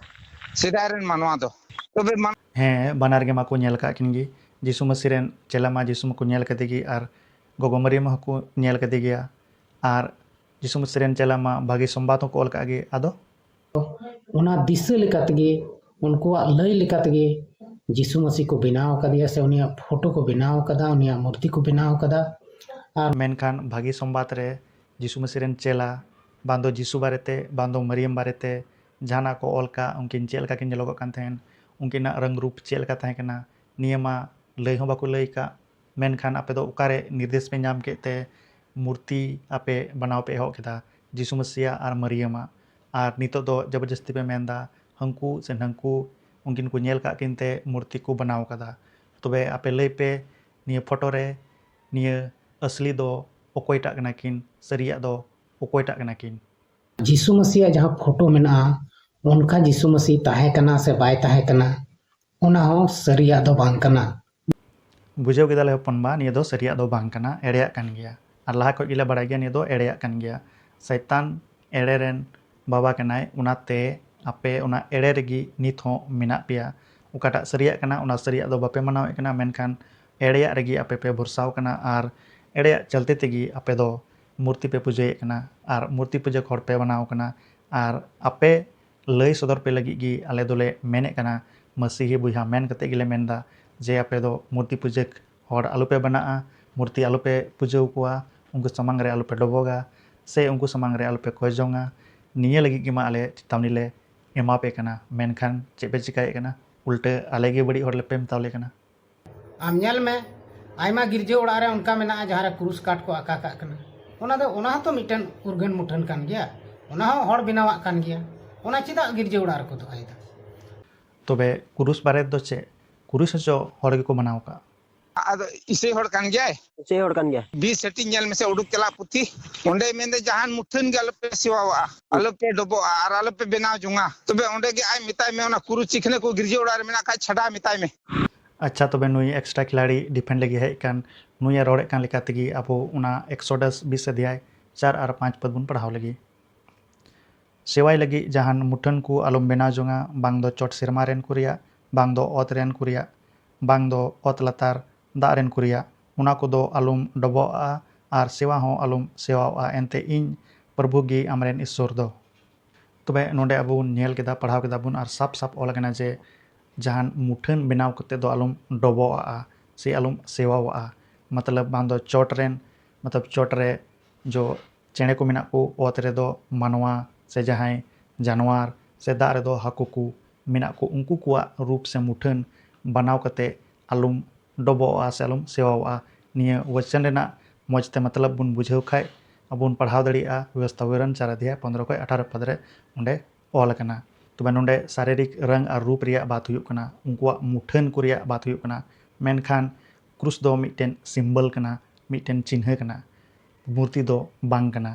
ᱥᱮᱫᱟᱭ ᱨᱮᱱ ᱢᱟᱱᱣᱟ ᱫᱚ᱾ ᱛᱚᱵᱮ ᱢᱟᱱ- ᱦᱮᱸ, ᱵᱟᱱᱟᱨ ᱜᱮ ᱢᱟᱠᱚ ᱧᱮᱞ ᱠᱟᱜ ᱠᱤᱱ ᱜᱮ᱾ ᱡᱤᱥᱩ ᱢᱟᱹᱥᱤ ᱨᱮᱱ ᱪᱮᱞᱟ ᱢᱟ ᱡᱤᱥᱩ ᱢᱟᱠᱚ ᱧᱮᱞ ᱠᱟᱫᱮ ᱜᱮ, ᱟᱨ ᱜᱚᱜᱚ ᱢᱟᱹᱨᱤᱭᱟᱹ ᱢᱟ ᱦᱚᱸᱠᱚ ᱧᱮᱞ ᱠᱟᱫᱮ ᱜᱮᱭᱟ, ᱟᱨ ᱡᱤᱥᱩ ᱢᱟᱹᱥᱤ ᱨᱮᱱ ᱪᱮᱞᱟ ᱢᱟ ᱵᱷᱟᱜᱮ ᱥᱚᱢᱵᱟᱫ ᱦᱚᱸᱠᱚ ᱚᱞ ᱠᱟᱜ ᱜᱮ᱾ ᱟᱫᱚ ᱚᱱᱟ ᱫᱤᱥᱟᱹ ᱞᱮᱠᱟ ᱛᱮᱜᱮ ᱩᱱᱠᱩᱣᱟᱜ ᱞᱟᱹᱭ ᱞᱮᱠᱟ ᱛᱮᱜᱮ ᱡᱤᱥᱩ ᱢᱟᱹᱥᱤ ᱠᱚ ᱵᱮᱱᱟᱣ ᱟᱠᱟᱫᱮᱭᱟ, ᱥᱮ ᱩᱱᱤᱭᱟᱜ ᱯᱷᱳᱴᱳ ᱠᱚ ᱵᱮᱱᱟᱣ ᱟᱠᱟᱫᱟ, ᱩᱱᱤᱭᱟᱜ ᱢᱩᱨᱛᱤ ᱠᱚ ᱵᱮᱱᱟᱣ ᱟᱠᱟᱫᱟ᱾ ᱟᱨ ᱢᱮᱱᱠᱷᱟᱱ ᱵᱷᱟᱹᱜᱤ ᱥᱚᱢᱵᱟᱫ ᱨᱮ ᱡᱤᱥᱩ ᱢᱟᱹᱥᱤ ᱨᱮᱱ ᱪᱮᱞᱟ ᱵᱟᱝ ᱫᱚ ᱡᱤᱥᱩ ᱵᱟᱨᱮᱛᱮ, ᱵᱟᱝ ᱫᱚ ᱢᱟᱹᱨᱤᱭᱟᱢ ᱵᱟᱨᱮᱛᱮ ᱡᱟᱦᱟᱱᱟᱜ ᱠᱚ ᱚᱞ ᱠᱟᱜ, ᱩᱱᱠᱤᱱ ᱪᱮᱫ ᱞᱮᱠᱟ ᱠᱤᱱ ᱧᱮᱞᱚᱜᱚᱜ ᱠᱟᱱ ᱛᱟᱦᱮᱸᱱ, ᱩᱱᱠᱤᱱᱟᱜ ᱨᱟᱝ ᱨᱩᱯ ᱪᱮᱫ ᱞᱮᱠᱟ ᱛᱟᱦᱮᱸ ᱠᱟᱱᱟ, ᱱᱤᱭᱟᱹ ᱢᱟ ᱞᱟᱹᱭ ᱦᱚᱸ ᱵᱟᱠᱚ ᱞᱟᱹᱭ ᱠᱟᱜ᱾ ᱢᱮᱱᱠᱷᱟᱱ ᱟᱯᱮ ᱫᱚ ᱚᱠᱟᱨᱮ ᱱᱤᱨᱫᱮᱥ ᱯᱮ ᱧᱟᱢ ᱠᱮᱫ ᱛᱮ ᱢᱩᱨᱛᱤ ᱟᱯᱮ ᱵᱮᱱᱟᱣ ᱯᱮ ᱮᱦᱚᱵ ᱠᱮᱫᱟ ᱡᱤᱥᱩ ᱢᱟᱹᱥᱤᱭᱟᱜ ᱟᱨ ᱢᱟᱹᱨᱤᱭᱟᱢᱟᱜ? ᱟᱨ ᱱᱤᱛᱚᱜ ᱫᱚ ᱡᱚᱵᱚᱨᱡᱚᱥᱛᱤ ᱯᱮ ᱢᱮᱱᱫᱟ ᱦᱟᱹᱱᱠᱩ ᱥᱮ ᱱᱟᱹᱱᱠᱩ ᱩᱱᱠᱤᱱ ᱠᱚ ᱧᱮᱞ ᱠᱟᱜ ᱠᱤᱱ ᱛᱮ ᱢᱩᱨᱛᱤ ᱠᱚ ᱵᱮᱱᱟᱣ ᱠᱟᱫᱟ᱾ ᱛᱚᱵᱮ ᱟᱯᱮ ᱞᱟᱹᱭ ᱯᱮ, ᱱᱤᱭᱟᱹ ᱯᱷᱳᱴᱳ ᱨᱮ ᱱᱤᱭᱟᱹ ᱟᱥᱞᱤ ᱫᱚ ᱚᱠᱚᱭᱴᱟᱜ ᱠᱟᱱᱟ ᱠᱤᱱ, ᱥᱟᱹᱨᱤᱭᱟᱜ ᱫᱚ ᱚᱠᱚᱭᱴᱟᱜ ᱠᱟᱱᱟ ᱠᱤᱱ? ᱡᱤᱥᱩ ᱢᱟᱹᱥᱤᱭᱟᱜ ᱡᱟᱦᱟᱸ ᱯᱷᱳᱴᱳ ᱢᱮᱱᱟᱜᱼᱟ, ᱚᱱᱠᱟ ᱡᱤᱥᱩ ᱢᱟᱹᱥᱤ ᱛᱟᱦᱮᱸ ᱠᱟᱱᱟ ᱥᱮ ᱵᱟᱭ ᱛᱟᱦᱮᱸ ᱠᱟᱱᱟ, ᱚᱱᱟ ᱦᱚᱸ ᱥᱟᱹᱨᱤᱭᱟᱜ ᱫᱚ ᱵᱟᱝ ᱠᱟᱱᱟ᱾ ᱵᱩᱡᱷᱟᱹᱣ ᱠᱮᱫᱟᱞᱮ ᱦᱚᱯᱚᱱ ᱵᱟ, ᱱᱤᱭᱟᱹ ᱫᱚ ᱥᱟᱹᱨᱤᱭᱟᱜ ᱫᱚ ᱵᱟᱝ ᱠᱟᱱᱟ, ᱮᱲᱮᱭᱟᱜ ᱠᱟᱱ ᱜᱮᱭᱟ᱾ ᱟᱨ ᱞᱟᱦᱟ ᱠᱷᱚᱡ ᱜᱮᱞᱮ ᱵᱟᱲᱟᱭ ᱜᱮᱭᱟ ᱱᱤᱭᱟᱹ ᱫᱚ ᱮᱲᱮᱭᱟᱜ ᱠᱟᱱ ᱜᱮᱭᱟ᱾ ᱥᱟᱭᱛᱟᱱ ᱮᱲᱮ ᱨᱮᱱ ᱵᱟᱵᱟ ᱠᱟᱱᱟᱭ, ᱚᱱᱟᱛᱮ ᱟᱯᱮ ᱚᱱᱟ ᱮᱲᱮ ᱨᱮᱜᱮ ᱱᱤᱛ ᱦᱚᱸ ᱢᱮᱱᱟᱜ ᱯᱮᱭᱟ᱾ ᱚᱠᱟᱴᱟᱜ ᱥᱟᱹᱨᱤᱭᱟᱜ ᱠᱟᱱᱟ, ᱚᱱᱟ ᱥᱟᱹᱨᱤᱭᱟᱜ ᱫᱚ ᱵᱟᱯᱮ ᱢᱟᱱᱟᱣᱮᱫ ᱠᱟᱱᱟ, ᱢᱮᱱᱠᱷᱟᱱ ᱮᱲᱮᱭᱟᱜ ᱨᱮᱜᱮ ᱟᱯᱮ ᱯᱮ ᱵᱷᱚᱨᱥᱟᱣ ᱠᱟᱱᱟ ᱟᱨ ᱮᱲᱮᱭᱟᱜ ᱪᱟᱞᱛᱮ ᱛᱮᱜᱮ ᱟᱯᱮ ᱫᱚ ᱢᱩᱨᱛᱤ ᱯᱮ ᱯᱩᱡᱟᱹᱭᱮᱫ ᱠᱟᱱᱟ᱾ ᱟᱨ ᱢᱩᱨᱛᱤ ᱯᱩᱡᱟᱹ ᱦᱚᱲ ᱯᱮ ᱵᱮᱱᱟᱣ ᱠᱟᱱᱟ᱾ ᱟᱨ ᱟᱯᱮ ᱞᱟᱹᱭ ᱥᱚᱫᱚᱨ ᱯᱮ ᱞᱟᱹᱜᱤᱫ ᱜᱮ ᱟᱞᱮ ᱫᱚᱞᱮ ᱢᱮᱱᱮᱫ ᱠᱟᱱᱟ, ᱢᱟᱹᱥᱤᱦᱤ ᱵᱚᱭᱦᱟ ᱢᱮᱱ ᱠᱟᱛᱮ ᱜᱮᱞᱮ ᱢᱮᱱᱫᱟ ᱡᱮ ᱟᱯᱮ ᱫᱚ ᱢᱩᱨᱛᱤ ᱯᱩᱡᱟᱹ ᱦᱚᱲ ᱟᱞᱚᱯᱮ ᱵᱮᱱᱟᱜᱼᱟ, ᱢᱩᱨᱛᱤ ᱟᱞᱚᱯᱮ ᱯᱩᱡᱟᱹ ᱟᱠᱚᱣᱟ, ᱩᱱᱠᱩ ᱥᱟᱢᱟᱝ ᱨᱮ ᱟᱞᱚᱯᱮ ᱰᱚᱵᱚᱜᱟ ᱥᱮ ᱩᱱᱠᱩ ᱥᱟᱢᱟᱝ ᱨᱮ ᱟᱞᱚᱯᱮ ᱠᱚᱭ ᱡᱚᱝᱟ᱾ ᱱᱤᱭᱟᱹ ᱞᱟᱹᱜᱤᱫ ᱜᱮᱢᱟ ᱟᱞᱮ ᱪᱮᱛᱟᱣᱱᱤ ᱞᱮ ᱮᱢᱟ ᱯᱮ ᱠᱟᱱᱟ, ᱢᱮᱱᱠᱷᱟᱱ ᱪᱮᱫ ᱯᱮ ᱪᱤᱠᱟᱹᱭᱮᱫ ᱠᱟᱱᱟ? ᱩᱞᱴᱟᱹ ᱟᱞᱮ ᱜᱮ ᱵᱟᱹᱲᱤᱡ ᱦᱚᱲ ᱞᱮᱯᱮ ᱢᱮᱛᱟᱣ ᱞᱮ ᱠᱟᱱᱟ᱾ ᱟᱢ ᱧᱮᱞ ᱢᱮ, ᱟᱭᱢᱟ ᱜᱤᱨᱡᱟᱹ ᱚᱲᱟᱜ ᱨᱮ ᱚᱱᱠᱟ ᱢᱮᱱᱟᱜᱼᱟ ᱡᱟᱦᱟᱸ ᱨᱮ ᱠᱨᱩᱥ ᱠᱟᱴ ᱠᱚ ᱟᱠᱟ ᱠᱟᱜ ᱠᱟᱱᱟ᱾ ᱚᱱᱟ ᱫᱚ, ᱚᱱᱟ ᱦᱚᱸᱛᱚ ᱢᱤᱫᱴᱮᱱ ᱩᱨᱜᱟᱹᱱ ᱢᱩᱴᱷᱟᱹᱱ ᱠᱟᱱ ᱜᱮᱭᱟ, ᱚᱱᱟ ᱦᱚᱸ ᱦᱚᱲ ᱵᱮᱱᱟᱣᱟᱜ ᱠᱟᱱ ᱜᱮᱭᱟ᱾ ᱚᱱᱟ ᱪᱮᱫᱟᱜ ᱜᱤᱨᱡᱟᱹ ᱚᱲᱟᱜ ᱨᱮᱠᱚ ᱫᱚᱦᱚᱭᱮᱫᱟ? ᱛᱚᱵᱮ ᱠᱨᱩᱥ ᱵᱟᱨᱮᱛ ᱫᱚ ᱪᱮᱫ? ᱠᱨᱩᱥ ᱦᱚᱪᱚ ᱦᱚᱲ ᱜᱮᱠᱚ ᱵᱮᱱᱟᱣ ᱠᱟᱜ᱾ ᱟᱫᱚ ᱤᱥᱟᱹᱭ ᱦᱚᱲ ᱠᱟᱱ ᱜᱮᱭᱟᱭ᱾ ᱤᱥᱟᱹᱭ ᱦᱚᱲ ᱠᱟᱱ ᱜᱮᱭᱟᱭ᱾ ᱵᱤᱥ ᱦᱟᱹᱴᱤᱧ ᱧᱮᱞ ᱢᱮᱥᱮ, ᱩᱰᱩᱠ ᱪᱟᱞᱟᱜ ᱯᱩᱛᱷᱤ᱾ ᱚᱸᱰᱮᱭ ᱢᱮᱱᱫᱟ, ᱡᱟᱦᱟᱱ ᱢᱩᱴᱷᱟᱹᱱ ᱜᱮ ᱟᱞᱚᱯᱮ ᱥᱮᱣᱟᱣᱟᱜᱼᱟ, ᱟᱞᱚᱯᱮ ᱰᱚᱵᱚᱜᱼᱟ ᱟᱨ ᱟᱞᱚᱯᱮ ᱵᱮᱱᱟᱣ ᱡᱚᱝᱟ᱾ ᱛᱚᱵᱮ ᱚᱸᱰᱮ ᱜᱮ ᱟᱡ ᱢᱮᱛᱟᱭ ᱢᱮ, ᱚᱱᱟ ᱠᱩᱨᱩ ᱪᱤᱠᱷᱱᱟᱹ ᱠᱚ ᱜᱤᱨᱡᱟᱹ ᱚᱲᱟᱜ ᱨᱮ ᱢᱮᱱᱟᱜ ᱠᱷᱟᱡ ᱪᱷᱟᱰᱟ ᱢᱮᱛᱟᱭ ᱢᱮ᱾ ᱟᱪᱪᱷᱟ, ᱛᱚᱵᱮ ᱱᱩᱭ ᱮᱠᱥᱴᱨᱟ ᱠᱷᱤᱞᱟᱲᱤ ᱰᱤᱯᱷᱮᱱᱰ ᱞᱟᱹᱜᱤᱫ ᱦᱮᱡ ᱠᱟᱱ, ᱱᱩᱭᱮ ᱨᱚᱲᱮᱫ ᱠᱟᱱ ᱞᱮᱠᱟ ᱛᱮᱜᱮ ᱟᱵᱚ ᱚᱱᱟ ᱮᱠᱥᱚᱰᱟᱥ ᱵᱤᱥ ᱚᱫᱷᱭᱟᱭ ᱪᱟᱨ ᱟᱨ ᱯᱟᱸᱪ ᱯᱚᱫ ᱵᱚᱱ ᱯᱟᱲᱦᱟᱣ ᱞᱮᱜᱮ᱾ ᱥᱮᱣᱟᱭ ᱞᱟᱹᱜᱤᱫ ᱡᱟᱦᱟᱱ ᱢᱩᱴᱷᱟᱹᱱ ᱠᱚ ᱟᱞᱚᱢ ᱵᱮᱱᱟᱣ ᱡᱚᱝᱟ, ᱵᱟᱝ ᱫᱚ ᱪᱚᱴ ᱥᱮᱨᱢᱟ ᱨᱮᱱ ᱠᱚ ᱨᱮᱭᱟᱜ, ᱵᱟᱝ ᱫᱚ ᱚᱛ ᱨᱮᱱ ᱠᱚ ᱨᱮᱭᱟᱜ, ᱵᱟᱝ ᱫᱚ ᱚᱛ ᱞᱟᱛᱟᱨ ᱫᱟᱜ ᱨᱮᱱ ᱠᱚ ᱨᱮᱭᱟᱜ, ᱚᱱᱟ ᱠᱚᱫᱚ ᱟᱞᱚᱢ ᱰᱚᱵᱚᱜᱼᱟ ᱟᱨ ᱥᱮᱣᱟ ᱦᱚᱸ ᱟᱞᱚᱢ ᱥᱮᱣᱟᱣᱟᱜᱼᱟ, ᱮᱱᱛᱮ ᱤᱧ ᱯᱨᱚᱵᱷᱩ ᱜᱮ ᱟᱢᱨᱮᱱ ᱤᱥᱥᱚᱨ ᱫᱚ᱾ ᱛᱚᱵᱮ ᱱᱚᱰᱮ ᱟᱵᱚ ᱵᱚᱱ ᱧᱮᱞ ᱠᱮᱫᱟ, ᱯᱟᱲᱦᱟᱣ ᱠᱮᱫᱟ ᱵᱚᱱ ᱟᱨ ᱥᱟᱯ ᱥᱟᱯ ᱚᱞ ᱟᱠᱟᱱᱟ ᱡᱮ ᱡᱟᱦᱟᱱ ᱢᱩᱴᱷᱟᱹᱱ ᱵᱮᱱᱟᱣ ᱠᱟᱛᱮ ᱫᱚ ᱟᱞᱚᱢ ᱰᱚᱵᱚᱜ ᱟᱜᱼᱟ ᱥᱮ ᱟᱞᱚᱢ ᱥᱮᱣᱟᱣᱟᱜᱼᱟ᱾ ᱢᱚᱛᱞᱚᱵ ᱵᱟᱝ ᱫᱚ ᱪᱚᱴ ᱨᱮᱱ, ᱢᱚᱛᱞᱚᱵ ᱪᱚᱴ ᱨᱮ ᱡᱚ ᱪᱮᱬᱮ ᱠᱚ ᱢᱮᱱᱟᱜ ᱠᱚ, ᱚᱛ ᱨᱮᱫᱚ ᱢᱟᱱᱣᱟ ᱥᱮ ᱡᱟᱦᱟᱸᱭ ᱡᱟᱱᱣᱟᱨ ᱥᱮ ᱫᱟᱜ ᱨᱮᱫᱚ ᱦᱟᱹᱠᱩ ᱠᱚ ᱢᱮᱱᱟᱜ ᱠᱚ, ᱩᱱᱠᱩ ᱠᱚᱣᱟᱜ ᱨᱩᱯ ᱥᱮ ᱢᱩᱴᱷᱟᱹᱱ ᱵᱮᱱᱟᱣ ᱠᱟᱛᱮ ᱟᱞᱚᱢ ᱰᱚᱵᱚᱜᱼᱟ ᱥᱮ ᱟᱞᱚᱢ ᱥᱮᱣᱟᱣᱟᱜᱼᱟ᱾ ᱱᱤᱭᱟᱹ ᱣᱟᱪᱚᱱ ᱨᱮᱱᱟᱜ ᱢᱚᱡᱽ ᱛᱮ ᱢᱚᱛᱞᱚᱵ ᱵᱚᱱ ᱵᱩᱡᱷᱟᱹᱣ ᱠᱷᱟᱡ ᱟᱵᱚ ᱵᱚᱱ ᱯᱟᱲᱦᱟᱣ ᱫᱟᱲᱮᱭᱟᱜᱼᱟ ᱵᱮᱵᱚᱥᱛᱷᱟ ᱵᱤᱵᱚᱨᱚᱱ ᱪᱟᱨ ᱚᱫᱷᱭᱟᱭ ᱯᱚᱱᱫᱽᱨᱚ ᱠᱷᱚᱡ ᱟᱴᱷᱟᱨᱚ ᱯᱚᱫᱽ ᱨᱮ ᱚᱸᱰᱮ ᱚᱞ ᱟᱠᱟᱱᱟ᱾ ᱛᱚᱵᱮ ᱱᱚᱰᱮ ᱥᱟᱨᱤᱨᱤᱠ ᱨᱚᱝ ᱟᱨ ᱨᱩᱯ ᱨᱮᱭᱟᱜ ᱵᱟᱛ ᱦᱩᱭᱩᱜ ᱠᱟᱱᱟ, ᱩᱱᱠᱩᱣᱟᱜ ᱢᱩᱴᱷᱟᱹᱱ ᱠᱚ ᱨᱮᱭᱟᱜ ᱵᱟᱛ ᱦᱩᱭᱩᱜ ᱠᱟᱱᱟ, ᱢᱮᱱᱠᱷᱟᱱ ᱠᱨᱩᱥ ᱫᱚ ᱢᱤᱫᱴᱮᱱ ᱥᱤᱢᱵᱚᱞ ᱠᱟᱱᱟ, ᱢᱤᱫᱴᱮᱱ ᱪᱤᱱᱦᱟᱹ ᱠᱟᱱᱟ, ᱢᱩᱨᱛᱤ ᱫᱚ ᱵᱟᱝ ᱠᱟᱱᱟ᱾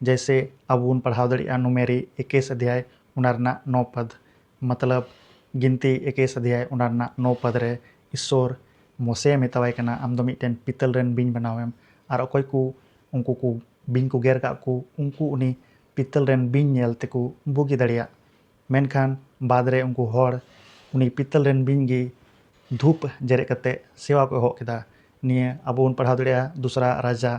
ᱡᱮᱭᱥᱮ ᱟᱵᱚ ᱵᱚᱱ ᱯᱟᱲᱦᱟᱣ ᱫᱟᱲᱮᱭᱟᱜᱼᱟ ᱱᱩᱢᱮᱨᱤ ᱮᱠᱮᱥ ᱚᱫᱷᱭᱟᱭ, ᱚᱱᱟ ᱨᱮᱱᱟᱜ ᱱᱚ ᱯᱚᱫ, ᱢᱚᱛᱞᱚᱵ ᱜᱤᱱᱛᱤ ᱮᱠᱮᱥ ᱚᱫᱷᱭᱟᱭ, ᱚᱱᱟ ᱨᱮᱱᱟᱜ ᱱᱚ ᱯᱚᱫ ᱨᱮ ᱤᱥᱥᱚᱨ ᱢᱚᱥᱮ ᱢᱮᱛᱟᱣᱟᱭ ᱠᱟᱱᱟ, ᱟᱢ ᱫᱚ ᱢᱤᱫᱴᱮᱱ ᱯᱤᱛᱟᱹᱞ ᱨᱮᱱ ᱵᱤᱧ ᱵᱮᱱᱟᱣ ᱮᱢ᱾ ᱟᱨ ᱚᱠᱚᱭ ᱠᱚ ᱩᱱᱠᱩ ᱠᱚ ᱵᱤᱧ ᱠᱚ ᱜᱮᱨ ᱠᱟᱜ ᱠᱚ, ᱩᱱᱠᱩ ᱩᱱᱤ ᱯᱤᱛᱟᱹᱞ ᱨᱮᱱ ᱵᱤᱧ ᱧᱮᱞ ᱛᱮᱠᱚ ᱵᱩᱜᱤ ᱫᱟᱲᱮᱭᱟᱜ᱾ ᱢᱮᱱᱠᱷᱟᱱ ᱵᱟᱫᱽ ᱨᱮ ᱩᱱᱠᱩ ᱦᱚᱲ ᱩᱱᱤ ᱯᱤᱛᱟᱹᱞ ᱨᱮᱱ ᱵᱤᱧ ᱜᱮ ᱫᱷᱩᱯ ᱡᱮᱨᱮᱫ ᱠᱟᱛᱮ ᱥᱮᱣᱟ ᱠᱚ ᱮᱦᱚᱵ ᱠᱮᱫᱟ᱾ ᱱᱤᱭᱟᱹ ᱟᱵᱚ ᱵᱚᱱ ᱯᱟᱲᱦᱟᱣ ᱫᱟᱲᱮᱭᱟᱜᱼᱟ ᱫᱩᱥᱨᱟ ᱨᱟᱡᱟ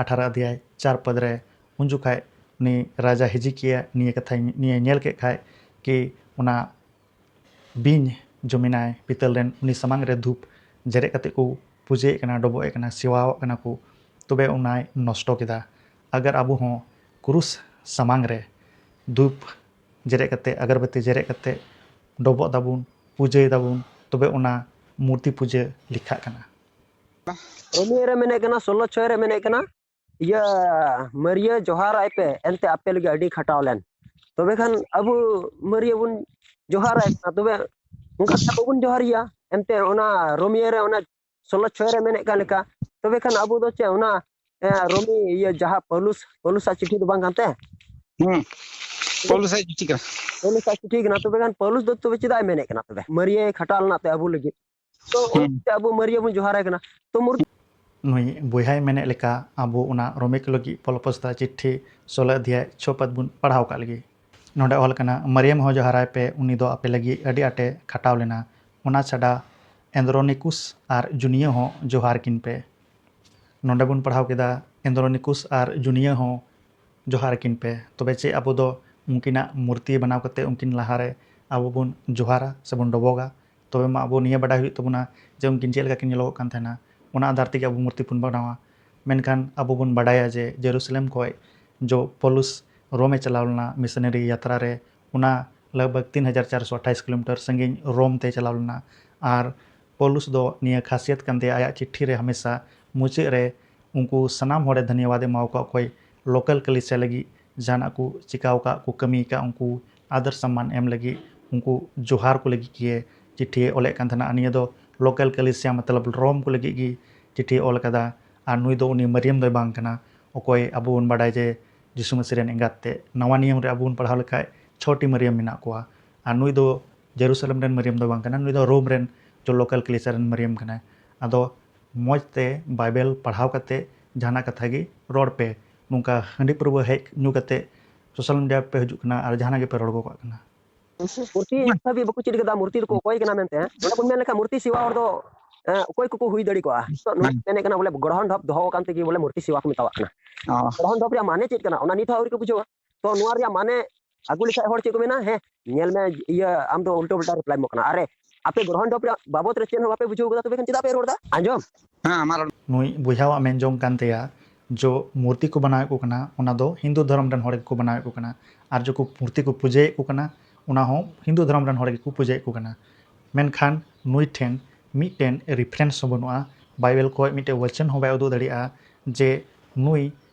ᱟᱴᱷᱟᱨᱚ ᱚᱫᱷᱭᱟᱭ ᱪᱟᱨ ᱯᱚᱫ ᱨᱮ᱾ ᱩᱱ ᱡᱚᱠᱷᱟᱡ ᱩᱱᱤ ᱨᱟᱡᱟ ᱦᱤᱡᱤᱠᱤᱭᱟ ᱱᱤᱭᱟᱹ ᱠᱟᱛᱷᱟᱭ, ᱱᱤᱭᱟᱹ ᱧᱮᱞ ᱠᱮᱫ ᱠᱷᱟᱡ ᱠᱤ ᱚᱱᱟ ᱵᱤᱧ ᱡᱚᱢᱮᱱᱟᱭ ᱯᱤᱛᱟᱹᱞ ᱨᱮᱱ, ᱩᱱᱤ ᱥᱟᱢᱟᱝ ᱨᱮ ᱫᱷᱩᱯ ᱡᱮᱨᱮᱫ ᱠᱟᱛᱮ ᱠᱚ ᱯᱩᱡᱟᱹᱭᱮᱫ ᱠᱟᱱᱟ, ᱰᱚᱵᱚᱜ ᱮᱫ ᱠᱟᱱᱟ, ᱥᱮᱣᱟᱣᱟᱜ ᱠᱟᱱᱟ ᱠᱚ, ᱛᱚᱵᱮ ᱚᱱᱟᱭ ᱱᱚᱥᱴᱚ ᱠᱮᱫᱟ᱾ ᱟᱜᱟᱨ ᱟᱵᱚ ᱦᱚᱸ ᱠᱨᱩᱥ ᱥᱟᱢᱟᱝ ᱨᱮ ᱫᱷᱩᱯ ᱡᱮᱨᱮᱫ ᱠᱟᱛᱮ, ᱟᱜᱚᱨᱵᱟᱹᱛᱤ ᱡᱮᱨᱮᱫ ᱠᱟᱛᱮ ᱰᱚᱵᱚᱜ ᱫᱟᱵᱚᱱ, ᱯᱩᱡᱟᱹᱭ ᱫᱟᱵᱚᱱ, ᱛᱚᱵᱮ ᱚᱱᱟ ᱢᱩᱨᱛᱤ ᱯᱩᱡᱟᱹ ᱞᱮᱠᱷᱟᱜ ᱠᱟᱱᱟ᱾ ᱨᱳᱢᱤᱭᱳ ᱨᱮ ᱢᱮᱱᱮᱫ ᱠᱟᱱᱟ, ᱥᱳᱞᱳ ᱪᱷᱚᱭ ᱨᱮ ᱢᱮᱱᱮᱫ ᱠᱟᱱᱟ, ᱤᱭᱟᱹ ᱢᱟᱹᱨᱤᱭᱟᱹ ᱡᱚᱦᱟᱨᱟᱭ ᱯᱮ, ᱮᱱᱛᱮ ᱟᱯᱮ ᱞᱟᱹᱜᱤᱫ ᱟᱹᱰᱤ ᱠᱷᱟᱴᱟᱣ ᱞᱮᱱ᱾ ᱛᱚᱵᱮ ᱠᱷᱟᱱ ᱟᱵᱚ ᱢᱟᱹᱨᱤᱭᱟᱹ ᱵᱚᱱ ᱡᱚᱦᱟᱨᱟᱭ ᱠᱟᱱᱟ, ᱛᱚᱵᱮ ᱚᱱᱠᱟ ᱞᱮᱠᱟ ᱵᱟᱵᱚᱱ ᱡᱚᱦᱟᱨᱤᱭᱟ᱾ ᱮᱱᱛᱮ ᱚᱱᱟ ᱨᱳᱢᱤᱭᱳ ᱨᱮ ᱚᱱᱟ ᱥᱳᱞᱳ ᱪᱷᱚᱭ ᱨᱮ ᱢᱮᱱᱮᱫ ᱠᱟᱱ ᱞᱮᱠᱟ, ᱛᱚᱵᱮ ᱠᱷᱟᱱ ᱟᱵᱚ ᱫᱚ ᱪᱮᱫ ᱚᱱᱟ ᱮ, ᱨᱳᱢᱤ ᱤᱭᱟᱹ ᱡᱟᱦᱟᱸ ᱯᱟᱹᱣᱞᱩᱥ, ᱯᱟᱹᱣᱞᱩᱥᱟᱜ ᱪᱤᱴᱷᱤ ᱫᱚ ᱵᱟᱝ ᱠᱟᱱ ᱛᱮ? ᱦᱩᱸ᱾ ᱯᱟᱹᱣᱞᱩᱥᱟᱜ ᱪᱤᱴᱷᱤ ᱠᱟᱱᱟ᱾ ᱯᱟᱹᱣᱞᱩᱥᱟᱜ ᱪᱤᱴᱷᱤ ᱠᱟᱱᱟ᱾ ᱛᱚᱵᱮ ᱠᱷᱟᱱ ᱯᱟᱹᱣᱞᱩᱥ ᱫᱚ ᱛᱚᱵᱮ ᱪᱮᱫᱟᱜ ᱮ ᱢᱮᱱᱮᱫ ᱠᱟᱱᱟ ᱛᱚᱵᱮ? ᱢᱟᱹᱨᱤᱭᱟᱹ ᱠᱷᱟᱴᱟᱣ ᱞᱮᱱᱟ ᱛᱮ ᱟᱵᱚ ᱞᱟᱹᱜᱤᱫ᱾ ᱛᱚ ᱦᱩᱸ᱾ ᱚᱱᱟᱛᱮ ᱟᱵᱚ ᱢᱟᱹᱨᱤᱭᱟᱹ ᱵᱚᱱ ᱡᱚᱦᱟᱨᱟᱭ ᱠᱟᱱᱟ᱾ ᱛᱚ ᱢᱩᱨ- ᱱᱩᱭ ᱵᱚᱭᱦᱟᱭ ᱢᱮᱱᱮᱫ ᱞᱮᱠᱟ ᱟᱵᱚ ᱚᱱᱟ ᱨᱳᱢᱤ ᱠᱚ ᱞᱟᱹᱜᱤᱫ ᱯᱚᱞ prostᱟ ᱪᱤᱴᱷᱤ ᱥᱳᱞᱳ ᱚᱫᱷᱭᱟᱭ ᱪᱷᱚ ᱯᱚᱫ ᱵᱚᱱ ᱯᱟᱲᱦᱟᱣ ᱠᱟᱜ ᱞᱟᱹᱜᱤᱫ᱾ ᱱᱚᱰᱮ ᱚᱞ ᱠᱟᱱᱟ, ᱢᱟᱨᱤᱭᱟᱢ ᱦᱚᱸ ᱡᱚᱦᱟᱨᱟᱭ ᱯᱮ, ᱩᱱᱤ ᱫᱚ ᱟᱯᱮ ᱞᱟᱹᱜᱤᱫ ᱟᱹᱰᱤ ᱟᱸᱴᱮ ᱠᱷᱟᱴᱟᱣ ᱞᱮᱱᱟ᱾ ᱚᱱᱟ ᱪᱷᱟᱰᱟ ᱮᱱᱫᱨᱳᱱᱤᱠᱩᱥ ᱟᱨ ᱡᱩᱱᱤᱭᱟᱹ ᱦᱚᱸ ᱡᱚᱦᱟᱨ ᱠᱤᱱ ᱯᱮ᱾ ᱱᱚᱰᱮ ᱵᱚᱱ ᱯᱟᱲᱦᱟᱣ ᱠᱮᱫᱟ, ᱮᱱᱫᱨᱳᱱᱤᱠᱩᱥ ᱟᱨ ᱡᱩᱱᱤᱭᱟᱹ ᱦᱚᱸ ᱡᱚᱦᱟᱨ ᱠᱤᱱ ᱯᱮ᱾ ᱛᱚᱵᱮ ᱪᱮᱫ ᱟᱵᱚ ᱫᱚ ᱩᱱᱠᱤᱱᱟᱜ ᱢᱩᱨᱛᱤ ᱵᱮᱱᱟᱣ ᱠᱟᱛᱮ ᱩᱱᱠᱤᱱ ᱞᱟᱦᱟᱨᱮ ᱟᱵᱚ ᱵᱚᱱ ᱡᱚᱦᱟᱨᱟ ᱥᱮᱵᱚᱱ ᱰᱚᱵᱚᱜᱟ, ᱛᱚᱵᱮ ᱢᱟ ᱟᱵᱚ ᱱᱤᱭᱟᱹ ᱵᱟᱰᱟᱭ ᱦᱩᱭᱩᱜ ᱛᱟᱵᱚᱱᱟ ᱡᱮ ᱩᱱᱠᱤᱱ ᱪᱮᱫ ᱞᱮᱠᱟ ᱠᱤᱱ ᱧᱮᱞᱚᱜᱚᱜ ᱠᱟᱱ ᱛᱟᱦᱮᱱᱟ, ᱚᱱᱟ ᱟᱫᱷᱟᱨ ᱛᱮᱜᱮ ᱟᱵᱚ ᱢᱩᱨᱛᱤ ᱵᱚᱱ ᱵᱮᱱᱟᱣᱟ᱾ ᱢᱮᱱᱠᱷᱟᱱ ᱟᱵᱚ ᱵᱚᱱ ᱵᱟᱰᱟᱭᱟ ᱡᱮ ᱡᱮᱨᱩᱥᱟᱞᱮᱢ ᱠᱷᱚᱱ ᱡᱚ ᱯᱚᱞᱩᱥ ᱨᱳᱢᱮ ᱪᱟᱞᱟᱣ ᱞᱮᱱᱟ ᱢᱤᱥᱚᱱᱟᱨᱤ ᱭᱟᱛᱨᱟ ᱨᱮ, ᱚᱱᱟ ᱞᱟᱜᱽ ᱵᱷᱟᱜᱽ ᱛᱤᱱ ᱦᱟᱡᱟᱨ ᱪᱟᱨᱥᱚ ᱟᱴᱷᱟᱭᱤᱥ ᱠᱤᱞᱳᱢᱤᱴᱟᱨ ᱥᱟᱺᱜᱤᱧ ᱨᱳᱢ ᱛᱮ ᱪᱟᱞᱟᱣ ᱞᱮᱱᱟ᱾ ᱟᱨ ᱯᱚᱞᱩᱥ ᱫᱚ ᱱᱤᱭᱟᱹ ᱠᱷᱟᱥᱤᱭᱟᱛ ᱠᱟᱱ ᱛᱟᱭᱟ, ᱟᱭᱟᱜ ᱪᱤᱴᱷᱤ ᱨᱮ ᱦᱟᱢᱮᱥᱟ ᱢᱩᱪᱟᱹᱫ ᱨᱮ ᱩᱱᱠᱩ ᱥᱟᱱᱟᱢ ᱦᱚᱲᱮ ᱫᱷᱟᱱᱭᱟᱵᱟᱫ ᱮ ᱮᱢᱟ ᱠᱚᱣᱟ, ᱚᱠᱚᱭ ᱞᱳᱠᱟᱞ ᱠᱟᱞᱤᱥᱤᱭᱟ ᱞᱟᱹᱜᱤᱫ ᱡᱟᱦᱟᱱᱟᱜ ᱠᱚ ᱪᱤᱠᱟᱣ ᱟᱠᱟᱫ, ᱠᱚ ᱠᱟᱹᱢᱤ ᱟᱠᱟᱫ, ᱩᱱᱠᱩ ᱟᱫᱚᱨ ᱥᱚᱢᱢᱟᱱ ᱮᱢ ᱞᱟᱹᱜᱤᱫ, ᱩᱱᱠᱩ ᱡᱚᱦᱟᱨ ᱠᱚ ᱞᱟᱹᱜᱤᱫ ᱜᱮ ᱪᱤᱴᱷᱤᱭ ᱚᱞᱮᱫ ᱠᱟᱱ ᱛᱟᱦᱮᱱᱟ᱾ ᱟᱨ ᱱᱤᱭᱟᱹ ᱫᱚ ᱞᱳᱠᱟᱞ ᱠᱟᱞᱤᱥᱤᱭᱟ ᱢᱚᱛᱞᱚᱵ ᱨᱳᱢ ᱠᱚ ᱞᱟᱹᱜᱤᱫ ᱜᱮ ᱪᱤᱴᱷᱤᱭ ᱚᱞ ᱟᱠᱟᱫᱟ᱾ ᱟᱨ ᱱᱩᱭ ᱫᱚ ᱩᱱᱤ ᱢᱟᱨᱤᱭᱟᱢ ᱫᱚᱭ ᱵᱟᱝ ᱠᱟᱱᱟ, ᱚᱠᱚᱭ ᱟᱵᱚ ᱵᱚᱱ ᱵᱟᱰᱟᱭ ᱡᱮ ᱡᱤᱥᱩ ᱢᱟᱹᱥᱤ ᱨᱮᱱ ᱮᱸᱜᱟᱛ ᱛᱮ᱾ ᱱᱟᱣᱟ ᱱᱤᱭᱚᱢ ᱨᱮ ᱟᱵᱚ ᱵᱚᱱ ᱯᱟᱲᱦᱟᱣ ᱞᱮᱠᱷᱟᱡ ᱪᱷᱚᱴᱤ ᱢᱟᱨᱤᱭᱟᱢ ᱢᱮᱱᱟᱜ ᱠᱚᱣᱟ᱾ ᱟᱨ ᱱᱩᱭ ᱫᱚ ᱡᱮᱨᱩᱥᱟᱞᱮᱢ ᱨᱮᱱ ᱢᱟᱨᱤᱭᱟᱢ ᱫᱚ ᱵᱟᱝ ᱠᱟᱱᱟ, ᱱᱩᱭ ᱫᱚ ᱨᱳᱢ ᱨᱮᱱ ᱡᱚ ᱞᱳᱠᱟᱞ ᱠᱟᱞᱤᱥᱤᱭᱟ ᱨᱮᱱ ᱢᱟᱨᱤᱭᱟᱢ ᱠᱟᱱᱟᱭ᱾ ᱟᱫᱚ ᱢᱚᱡᱽ ᱛᱮ ᱵᱟᱭᱵᱮᱞ ᱯᱟᱲᱦᱟᱣ ᱠᱟᱛᱮ ᱡᱟᱦᱟᱱᱟᱜ ᱠᱟᱛᱷᱟ ᱜᱮ ᱨᱚᱲ ᱯᱮ᱾ ᱱᱚᱝᱠᱟ ᱦᱟᱺᱰᱤ ᱯᱟᱹᱨᱣᱟᱹ ᱦᱮᱡ ᱧᱩ ᱠᱟᱛᱮ ᱥᱳᱥᱟᱞ ᱢᱤᱰᱤᱭᱟ ᱯᱮ ᱦᱤᱡᱩᱜ ᱠᱟᱱᱟ ᱟᱨ ᱡᱟᱦᱟᱱᱟᱜ ᱜᱮᱯᱮ ᱨᱚᱲ ᱜᱚᱜ ᱠᱟᱜ ᱠᱟᱱᱟ᱾ ᱢᱩᱨᱛᱤ ᱱᱤᱛ ᱦᱟᱹᱵᱤᱡ ᱵᱟᱠᱚ ᱪᱮᱫ ᱠᱟᱫᱟ, ᱢᱩᱨᱛᱤ ᱫᱚᱠᱚ ᱚᱠᱚᱭ ᱠᱟᱱᱟ ᱢᱮᱱᱛᱮ᱾ ᱱᱚᱰᱮ ᱵᱚᱱ ᱢᱮᱱ ᱞᱮᱠᱷᱟᱱ ᱢᱩᱨᱛᱤ ᱥᱮᱵᱟ ᱦᱚᱲ ᱫᱚ, ᱮ, ᱚᱠᱚᱭ ᱠᱚᱠᱚ ᱦᱩᱭ ᱫᱟᱲᱮ ᱠᱚᱜᱼᱟ? ᱛᱚ ᱱᱚᱰᱮ ᱦᱮᱸ᱾ ᱢᱮᱱᱮᱫ ᱠᱟᱱᱟ ᱵᱚᱞᱮ ᱜᱨᱚᱦᱚᱱ ᱰᱷᱚᱯ ᱫᱚᱦᱚ ᱟᱠᱟᱱ ᱛᱮᱜᱮ ᱵᱚᱞᱮ ᱢᱩᱨᱛᱤ ᱥᱮᱵᱟ ᱠᱚ ᱢᱮᱛᱟᱣᱟᱜ ᱠᱟᱱᱟ᱾ ᱚ᱾ ᱜᱨᱚᱦᱚᱱ ᱰᱷᱚᱯ ᱨᱮᱭᱟᱜ ᱢᱟᱱᱮ ᱪᱮᱫ ᱠᱟᱱᱟ, ᱚᱱᱟ ᱱᱤᱛ ᱦᱚᱸ ᱟᱹᱣᱨᱤ ᱠᱚ ᱵᱩᱡᱷᱟᱹᱣᱟ᱾ ᱛᱚ ᱱᱚᱣᱟ ᱨᱮᱭᱟᱜ ᱢᱟᱱᱮ ᱟᱹᱜᱩ ᱞᱮᱠᱷᱟᱡ ᱦᱚᱲ ᱪᱮᱫ ᱠᱚ ᱢᱮᱱᱟ, ᱦᱮᱸ, ᱧᱮᱞ ᱢᱮ, ᱤᱭᱟᱹ, ᱟᱢ ᱫᱚ ᱩᱞᱴᱟᱹ ᱯᱩᱞᱴᱟ ᱨᱤᱯᱞᱟᱭ ᱮᱢᱚᱜ ᱠᱟᱱᱟ᱾ ᱟᱨᱮ, ᱟᱯᱮ ᱜᱨᱚᱦᱚᱱ ᱰᱷᱚᱯ ᱨᱮᱭᱟᱜ ᱵᱟᱵᱚᱛ ᱨᱮ ᱪᱮᱫ ᱦᱚᱸ ᱵᱟᱯᱮ ᱵᱩᱡᱷᱟᱹᱣ ᱠᱟᱫᱟ, ᱛᱚᱵᱮ ᱠᱷᱟᱱ ᱪᱮᱫᱟᱜ ᱯᱮ ᱨᱚᱲ ᱮᱫᱟ? ᱟᱸᱡᱚᱢ᱾ ᱦᱮᱸ, ᱢᱟ ᱨᱚᱲ᱾ ᱱᱩᱭ ᱵᱚᱭᱦᱟᱣᱟᱜ ᱢᱮᱱ ᱡᱚᱝ ᱠᱟᱱ ᱛᱟᱭᱟ, ᱡᱚ ᱢᱩᱨᱛᱤ ᱠᱚ ᱵᱮᱱᱟᱣᱮᱫ ᱠᱚ ᱠᱟᱱᱟ, ᱚᱱᱟ ᱫᱚ ᱦᱤᱱᱫᱩ ᱫᱷᱚᱨᱚᱢ ᱨᱮᱱ ᱦᱚᱲ ᱜᱮᱠᱚ ᱵᱮᱱᱟᱣᱮᱫ ᱠᱚ ᱠᱟᱱᱟ᱾ ᱟᱨ ᱡᱚ ᱠᱚ ᱢᱩᱨᱛᱤ ᱠᱚ ᱯᱩᱡᱟᱹᱭᱮᱫ ᱠᱚ ᱠᱟᱱᱟ, ᱚᱱᱟ ᱦᱚᱸ ᱦᱤᱱᱫᱩ ᱫᱷᱚᱨᱚᱢ ᱨᱮᱱ ᱦᱚᱲ ᱜᱮᱠᱚ ᱯᱩᱡᱟᱹᱭᱮᱫ ᱠᱚ ᱠᱟᱱᱟ᱾ ᱢᱮᱱᱠᱷᱟᱱ ᱱᱩᱭ ᱴᱷᱮᱱ ᱢᱤᱫᱴᱮᱱ ᱨᱮᱯᱷᱟᱨᱮᱱᱥ ᱦᱚᱸ ᱵᱟᱹᱱᱩᱜᱼᱟ, ᱵᱟᱭᱵᱮᱞ ᱠᱷᱚᱱ ᱢᱤᱫᱴᱮᱱ ᱣᱟᱪᱚᱱ ᱦᱚᱸ ᱵᱟᱭ ᱩᱫᱩᱜ ᱫᱟᱲᱮᱭᱟᱜᱼᱟ ᱡᱮ ᱱᱩᱭ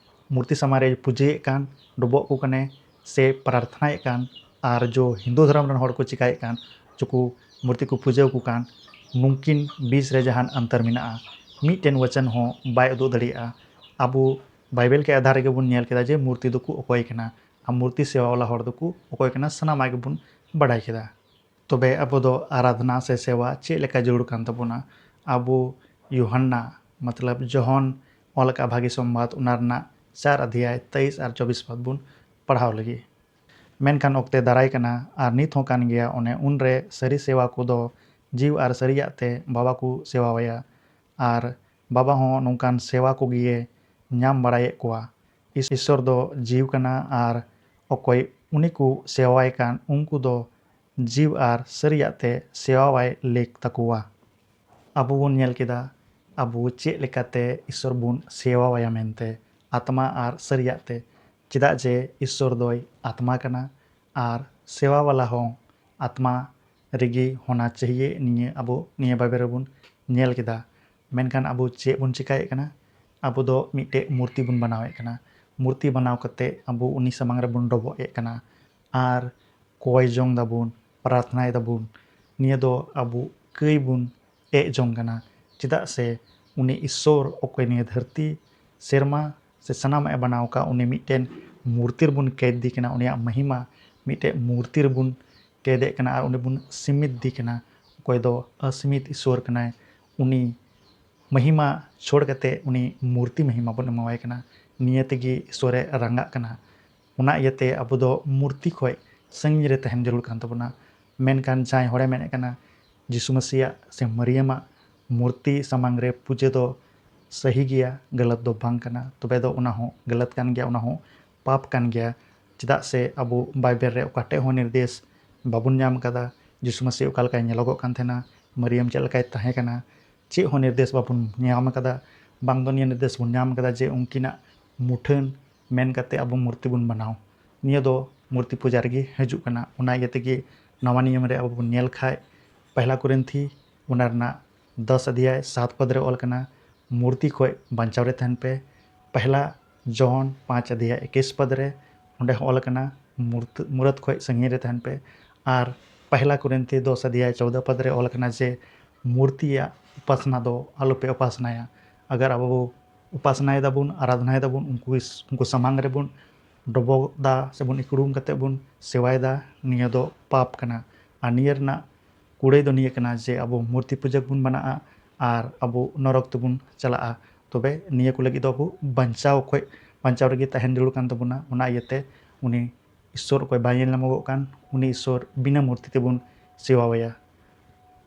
ᱢᱩᱨᱛᱤ ᱥᱟᱢᱟᱝ ᱨᱮ ᱯᱩᱡᱟᱹᱭᱮᱫ ᱠᱟᱱ, ᱰᱚᱵᱚᱜ ᱠᱚ ᱠᱟᱱᱮ ᱥᱮ ᱯᱨᱟᱨᱛᱷᱱᱟᱭᱮᱫ ᱠᱟᱱ, ᱟᱨ ᱡᱚ ᱦᱤᱱᱫᱩ ᱫᱷᱚᱨᱚᱢ ᱨᱮᱱ ᱦᱚᱲ ᱠᱚ ᱪᱤᱠᱟᱭᱮᱫ ᱠᱟᱱ, ᱡᱚ ᱠᱚ ᱢᱩᱨᱛᱤ ᱠᱚ ᱯᱩᱡᱟᱹ ᱟᱠᱚ ᱠᱟᱱ, ᱱᱩᱝᱠᱤᱱ ᱵᱤᱪ ᱨᱮ ᱡᱟᱦᱟᱱ ᱚᱱᱛᱚᱨ ᱢᱮᱱᱟᱜᱼᱟ, ᱢᱤᱫᱴᱮᱱ ᱣᱟᱪᱚᱱ ᱦᱚᱸ ᱵᱟᱭ ᱩᱫᱩᱜ ᱫᱟᱲᱮᱭᱟᱜᱼᱟ᱾ ᱟᱵᱚ ᱵᱟᱭᱵᱮᱞ ᱠᱮ ᱟᱫᱷᱟᱨ ᱨᱮᱜᱮ ᱵᱚᱱ ᱧᱮᱞ ᱠᱮᱫᱟ ᱡᱮ ᱢᱩᱨᱛᱤ ᱫᱚᱠᱚ ᱚᱠᱚᱭ ᱠᱟᱱᱟ, ᱟᱨ ᱢᱩᱨᱛᱤ ᱥᱮᱵᱟ ᱣᱟᱞᱟ ᱦᱚᱲ ᱫᱚᱠᱚ ᱚᱠᱚᱭ ᱠᱟᱱᱟ, ᱥᱟᱱᱟᱢᱟᱜ ᱜᱮᱵᱚᱱ ᱵᱟᱰᱟᱭ ᱠᱮᱫᱟ᱾ ᱛᱚᱵᱮ ᱟᱵᱚ ᱫᱚ ᱟᱨᱟᱫᱷᱱᱟ ᱥᱮ ᱥᱮᱵᱟ ᱪᱮᱫ ᱞᱮᱠᱟ ᱡᱟᱹᱨᱩᱲ ᱠᱟᱱ ᱛᱟᱵᱚᱱᱟ? ᱟᱵᱚ ᱭᱳᱦᱟᱱᱱᱟ, ᱢᱚᱛᱞᱚᱵ ᱡᱚᱦᱚᱱ ᱚᱞ ᱟᱠᱟᱫ ᱵᱷᱟᱹᱜᱤ ᱥᱚᱢᱵᱟᱫ, ᱚᱱᱟ ᱨᱮᱱᱟᱜ ᱪᱟᱨ ᱚᱫᱷᱭᱟᱭ ᱛᱮᱭᱤᱥ ᱟᱨ ᱪᱚᱵᱵᱤᱥ ᱯᱚᱫ ᱵᱚᱱ ᱯᱟᱲᱦᱟᱣ ᱞᱟᱹᱜᱤᱫ᱾ ᱢᱮᱱᱠᱷᱟᱱ ᱚᱠᱛᱮ ᱫᱟᱨᱟᱭ ᱠᱟᱱᱟ, ᱟᱨ ᱱᱤᱛ ᱦᱚᱸ ᱠᱟᱱ ᱜᱮᱭᱟ, ᱚᱱᱮ ᱩᱱᱨᱮ ᱥᱟᱹᱨᱤ ᱥᱮᱣᱟ ᱠᱚᱫᱚ ᱡᱤᱣᱤ ᱟᱨ ᱥᱟᱹᱨᱤᱭᱟᱜ ᱛᱮ ᱵᱟᱵᱟ ᱠᱚ ᱥᱮᱣᱟᱣᱟᱭᱟ, ᱟᱨ ᱵᱟᱵᱟ ᱦᱚᱸ ᱱᱚᱝᱠᱟᱱ ᱥᱮᱣᱟ ᱠᱚᱜᱮᱭ ᱧᱟᱢ ᱵᱟᱲᱟᱭᱮᱫ ᱠᱚᱣᱟ᱾ ᱤᱥ-, ᱤᱥᱥᱚᱨ ᱫᱚ ᱡᱤᱣᱤ ᱠᱟᱱᱟ, ᱟᱨ ᱚᱠᱚᱭ ᱩᱱᱤ ᱠᱚ ᱥᱮᱣᱟᱭ ᱠᱟᱱ ᱩᱱᱠᱩ ᱫᱚ ᱡᱤᱣ ᱟᱨ ᱥᱟᱹᱨᱤᱭᱟᱜ ᱛᱮ ᱥᱮᱣᱟᱣᱟᱭ ᱞᱮᱠ ᱛᱟᱠᱚᱣᱟ᱾ ᱟᱵᱚ ᱵᱚᱱ ᱧᱮᱞ ᱠᱮᱫᱟ ᱟᱵᱚ ᱪᱮᱫ ᱞᱮᱠᱟᱛᱮ ᱤᱥᱥᱚᱨ ᱵᱚᱱ ᱥᱮᱣᱟᱣᱟᱭᱟ ᱢᱮᱱᱛᱮ, ᱟᱛᱢᱟ ᱟᱨ ᱥᱟᱹᱨᱤᱭᱟᱜ ᱛᱮ, ᱪᱮᱫᱟᱜ ᱡᱮ ᱤᱥᱥᱚᱨ ᱫᱚᱭ ᱟᱛᱢᱟ ᱠᱟᱱᱟ ᱟᱨ ᱥᱮᱣᱟ ᱵᱟᱞᱟ ᱦᱚᱸ ᱟᱛᱢᱟ ᱨᱮᱜᱮ ᱦᱳᱱᱟ ᱪᱟᱦᱤᱭᱮ᱾ ᱱᱤᱭᱟᱹ ᱟᱵᱚ ᱱᱤᱭᱟᱹ ᱵᱟᱭᱵᱮᱞ ᱨᱮᱵᱚᱱ ᱧᱮᱞ ᱠᱮᱫᱟ᱾ ᱢᱮᱱᱠᱷᱟᱱ ᱟᱵᱚ ᱪᱮᱫ ᱵᱚᱱ ᱪᱮᱠᱟᱭᱮᱫ ᱠᱟᱱᱟ? ᱟᱵᱚ ᱫᱚ ᱢᱤᱫᱴᱮᱡ ᱢᱩᱨᱛᱤ ᱵᱚᱱ ᱵᱮᱱᱟᱣᱮᱫ ᱠᱟᱱᱟ᱾ ᱢᱩᱨᱛᱤ ᱵᱮᱱᱟᱣ ᱠᱟᱛᱮ ᱟᱵᱚ ᱩᱱᱤ ᱥᱟᱢᱟᱝ ᱨᱮᱵᱚᱱ ᱰᱚᱵᱚᱜ ᱮᱫ ᱠᱟᱱᱟ ᱟᱨ ᱠᱚᱭ ᱡᱚᱝ ᱫᱟᱵᱚᱱ, ᱯᱨᱟᱨᱛᱷᱱᱟᱭ ᱫᱟᱵᱚᱱ᱾ ᱱᱤᱭᱟᱹ ᱫᱚ ᱟᱵᱚ ᱠᱟᱹᱭ ᱵᱚᱱ ᱮᱡ ᱡᱚᱝ ᱠᱟᱱᱟ᱾ ᱪᱮᱫᱟᱜ ᱥᱮ ᱩᱱᱤ ᱤᱥᱥᱚᱨ ᱚᱠᱚᱭ ᱱᱤᱭᱟᱹ ᱫᱷᱟᱹᱨᱛᱤ, ᱥᱮᱨᱢᱟ ᱥᱮ ᱥᱟᱱᱟᱢᱟᱜ ᱮ ᱵᱮᱱᱟᱣ ᱟᱠᱟᱫ, ᱩᱱᱤ ᱢᱤᱫᱴᱮᱱ ᱢᱩᱨᱛᱤ ᱨᱮᱵᱚᱱ ᱠᱮᱫ ᱫᱤ ᱠᱟᱱᱟ, ᱩᱱᱤᱭᱟᱜ ᱢᱚᱦᱤᱢᱟ ᱢᱤᱫᱴᱮᱱ ᱢᱩᱨᱛᱤ ᱨᱮᱵᱚᱱ ᱠᱮᱫᱮᱫ ᱠᱟᱱᱟ ᱟᱨ ᱩᱱᱤ ᱵᱚᱱ ᱥᱤᱢᱤᱛ ᱫᱤ ᱠᱟᱱᱟ᱾ ᱚᱠᱚᱭ ᱫᱚ ᱟᱥᱤᱢᱤᱛ ᱤᱥᱥᱚᱨ ᱠᱟᱱᱟᱭ, ᱩᱱᱤ ᱢᱚᱦᱤᱢᱟ ᱪᱷᱚᱲ ᱠᱟᱛᱮ ᱩᱱᱤ ᱢᱩᱨᱛᱤ ᱢᱚᱦᱤᱢᱟ ᱵᱚᱱ ᱮᱢᱟᱣᱟᱭ ᱠᱟᱱᱟ᱾ ᱱᱤᱭᱟᱹ ᱛᱮᱜᱮ ᱤᱥᱥᱚᱨᱮ ᱨᱟᱸᱜᱟᱜ ᱠᱟᱱᱟ᱾ ᱚᱱᱟ ᱤᱭᱟᱹᱛᱮ ᱟᱵᱚ ᱫᱚ ᱢᱩᱨᱛᱤ ᱠᱷᱚᱡ ᱥᱟᱺᱜᱤᱧ ᱨᱮ ᱛᱟᱦᱮᱱ ᱡᱟᱹᱨᱩᱲ ᱠᱟᱱ ᱛᱟᱵᱚᱱᱟ᱾ ᱢᱮᱱᱠᱷᱟᱱ ᱡᱟᱦᱟᱸᱭ ᱦᱚᱲᱮ ᱢᱮᱱᱮᱫ ᱠᱟᱱᱟ ᱡᱤᱥᱩ ᱢᱟᱹᱥᱤᱭᱟᱜ ᱥᱮ ᱢᱟᱨᱤᱭᱟᱢᱟᱜ ᱢᱩᱨᱛᱤ ᱥᱟᱢᱟᱝ ᱨᱮ ᱯᱩᱡᱟᱹ ᱫᱚ ᱥᱟᱹᱦᱤ ᱜᱮᱭᱟ, ᱜᱟᱞᱟᱛ ᱫᱚ ᱵᱟᱝ ᱠᱟᱱᱟ, ᱛᱚᱵᱮ ᱫᱚ ᱚᱱᱟ ᱦᱚᱸ ᱜᱟᱞᱟᱛ ᱠᱟᱱ ᱜᱮᱭᱟ, ᱚᱱᱟ ᱦᱚᱸ ᱯᱟᱯ ᱠᱟᱱ ᱜᱮᱭᱟ᱾ ᱪᱮᱫᱟᱜ ᱥᱮ ᱟᱵᱚ ᱵᱟᱭᱵᱮᱞ ᱨᱮ ᱚᱠᱟ ᱴᱷᱮᱡ ᱦᱚᱸ ᱱᱤᱨᱫᱮᱥ ᱵᱟᱵᱚᱱ ᱧᱟᱢ ᱠᱟᱫᱟ ᱡᱤᱥᱩ ᱢᱟᱹᱥᱤ ᱚᱠᱟ ᱞᱮᱠᱟᱭ ᱧᱮᱞᱚᱜᱚᱜ ᱠᱟᱱ ᱛᱟᱦᱮᱱᱟ, ᱢᱟᱨᱤᱭᱟᱢ ᱪᱮᱫ ᱞᱮᱠᱟᱭ ᱛᱟᱦᱮᱸ ᱠᱟᱱᱟ, ᱪᱮᱫ ᱦᱚᱸ ᱱᱤᱨᱫᱮᱥ ᱵᱟᱵᱚᱱ ᱧᱟᱢ ᱠᱟᱫᱟ᱾ ᱵᱟᱝ ᱫᱚ ᱱᱤᱭᱟᱹ ᱱᱤᱨᱫᱮᱥ ᱵᱚᱱ ᱧᱟᱢ ᱠᱟᱫᱟ ᱡᱮ ᱩᱱᱠᱤᱱᱟᱜ ᱢᱩᱴᱷᱟᱹᱱ ᱢᱮᱱ ᱠᱟᱛᱮ ᱟᱵᱚ ᱢᱩᱨᱛᱤ ᱵᱚᱱ ᱵᱮᱱᱟᱣ᱾ ᱱᱤᱭᱟᱹ ᱫᱚ ᱢᱩᱨᱛᱤ ᱯᱩᱡᱟ ᱨᱮᱜᱮ ᱦᱤᱡᱩᱜ ᱠᱟᱱᱟ᱾ ᱚᱱᱟ ᱤᱭᱟᱹ ᱛᱮᱜᱮ ᱱᱟᱣᱟ ᱱᱤᱭᱚᱢ ᱨᱮ ᱟᱵᱚ ᱵᱚᱱ ᱧᱮᱞ ᱠᱷᱟᱡ, ᱯᱚᱭᱞᱟ ᱠᱚᱨᱤᱱᱛᱷᱤ ᱚᱱᱟ ᱨᱮᱱᱟᱜ ᱫᱚᱥ ᱚᱫᱷᱭᱟᱭ ᱥᱟᱛ ᱯᱚᱫ ᱨᱮ ᱚᱞ ᱠᱟᱱᱟ, "ᱢᱩᱨᱛᱤ ᱠᱷᱚᱡ ᱵᱟᱧᱪᱟᱣ ᱨᱮ ᱛᱟᱦᱮᱱ ᱯᱮ᱾" ᱯᱚᱭᱞᱟ ᱡᱚᱦᱚᱱ ᱯᱟᱸᱪ ᱚᱫᱷᱭᱟᱭ ᱮᱠᱩᱥ ᱯᱚᱫ ᱨᱮ, ᱚᱸᱰᱮ ᱦᱚᱸ ᱚᱞ ᱠᱟᱱᱟ, "ᱢᱩᱨᱛ-, ᱢᱩᱨᱟᱹᱫ ᱠᱷᱚᱡ ᱥᱟᱺᱜᱤᱧ ᱨᱮ ᱛᱟᱦᱮᱱ ᱯᱮ᱾" ᱟᱨ ᱯᱚᱭᱞᱟ ᱠᱚᱨᱤᱱᱛᱷᱤ ᱫᱚᱥ ᱚᱫᱷᱭᱟᱭ ᱪᱳᱣᱫᱟ ᱯᱚᱫ ᱨᱮ ᱚᱞ ᱠᱟᱱᱟ ᱡᱮ, "ᱢᱩᱨᱛᱤᱭᱟᱜ ᱩᱯᱟᱥᱱᱟ ᱫᱚ ᱟᱞᱚᱯᱮ ᱩᱯᱟᱥᱱᱟᱭᱟ᱾" ᱟᱜᱟᱨ ᱟᱵᱚ ᱵᱚ ᱩᱯᱟᱥᱱᱟᱭ ᱫᱟᱵᱚᱱ, ᱟᱨᱟᱫᱷᱱᱟᱭ ᱫᱟᱵᱚᱱ, ᱩᱱᱠᱩ ᱤᱥ-, ᱩᱱᱠᱩ ᱥᱟᱢᱟᱝ ᱨᱮᱵᱚᱱ ᱰᱚᱵᱚᱜ ᱫᱟ ᱥᱮᱵᱚᱱ ᱤᱠᱲᱩᱢ ᱠᱟᱛᱮ ᱵᱚᱱ ᱥᱮᱣᱟᱭ ᱫᱟ, ᱱᱤᱭᱟᱹ ᱫᱚ ᱯᱟᱯ ᱠᱟᱱᱟ᱾ ᱟᱨ ᱱᱤᱭᱟᱹ ᱨᱮᱱᱟᱜ ᱠᱩᱲᱟᱹᱭ ᱫᱚ ᱱᱤᱭᱟᱹ ᱠᱟᱱᱟ ᱡᱮ ᱟᱵᱚ ᱢᱩᱨᱛᱤ ᱯᱩᱡᱟᱹ ᱵᱚᱱ ᱢᱟᱱᱟᱜᱼᱟ ᱟᱨ ᱟᱵᱚ ᱱᱚᱨᱚᱠ ᱛᱮᱵᱚᱱ ᱪᱟᱞᱟᱜᱼᱟ᱾ ᱛᱚᱵᱮ ᱱᱤᱭᱟᱹ ᱠᱚ ᱞᱟᱹᱜᱤᱫ ᱫᱚ ᱟᱵᱚ ᱵᱟᱧᱪᱟᱣ ᱠᱷᱚᱡ, ᱵᱟᱧᱪᱟᱣ ᱨᱮᱜᱮ ᱛᱟᱦᱮᱱ ᱡᱟᱹᱨᱩᱲ ᱠᱟᱱ ᱛᱟᱵᱚᱱᱟ᱾ ᱚᱱᱟ ᱤᱭᱟᱹᱛᱮ ᱩᱱᱤ ᱤᱥᱥᱚᱨ ᱚᱠᱚᱭ ᱵᱟᱭ ᱧᱮᱞ ᱧᱟᱢᱚᱜᱚᱜ ᱠᱟᱱ, ᱩᱱᱤ ᱤᱥᱥᱚᱨ ᱵᱤᱱᱟᱹ ᱢᱩᱨᱛᱤ ᱛᱮᱵᱚᱱ ᱥᱮᱣᱟᱣᱟᱭᱟ᱾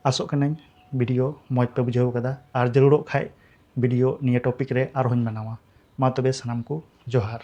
ᱟᱥᱚᱜ ᱠᱟᱹᱱᱟᱹᱧ ᱵᱷᱤᱰᱤᱭᱳ ᱢᱚᱡᱽ ᱯᱮ ᱵᱩᱡᱷᱟᱹᱣ ᱠᱟᱫᱟ, ᱟᱨ ᱡᱟᱹᱨᱩᱲᱚᱜ ᱠᱷᱟᱡ ᱵᱷᱤᱰᱤᱭᱳ ᱱᱤᱭᱟᱹ ᱴᱚᱯᱤᱠ ᱨᱮ ᱟᱨᱦᱚᱸᱧ ᱵᱮᱱᱟᱣᱟ᱾ ᱢᱟ ᱛᱚᱵᱮ ᱥᱟᱱᱟᱢ ᱠᱚ ᱡᱚᱦᱟᱨ᱾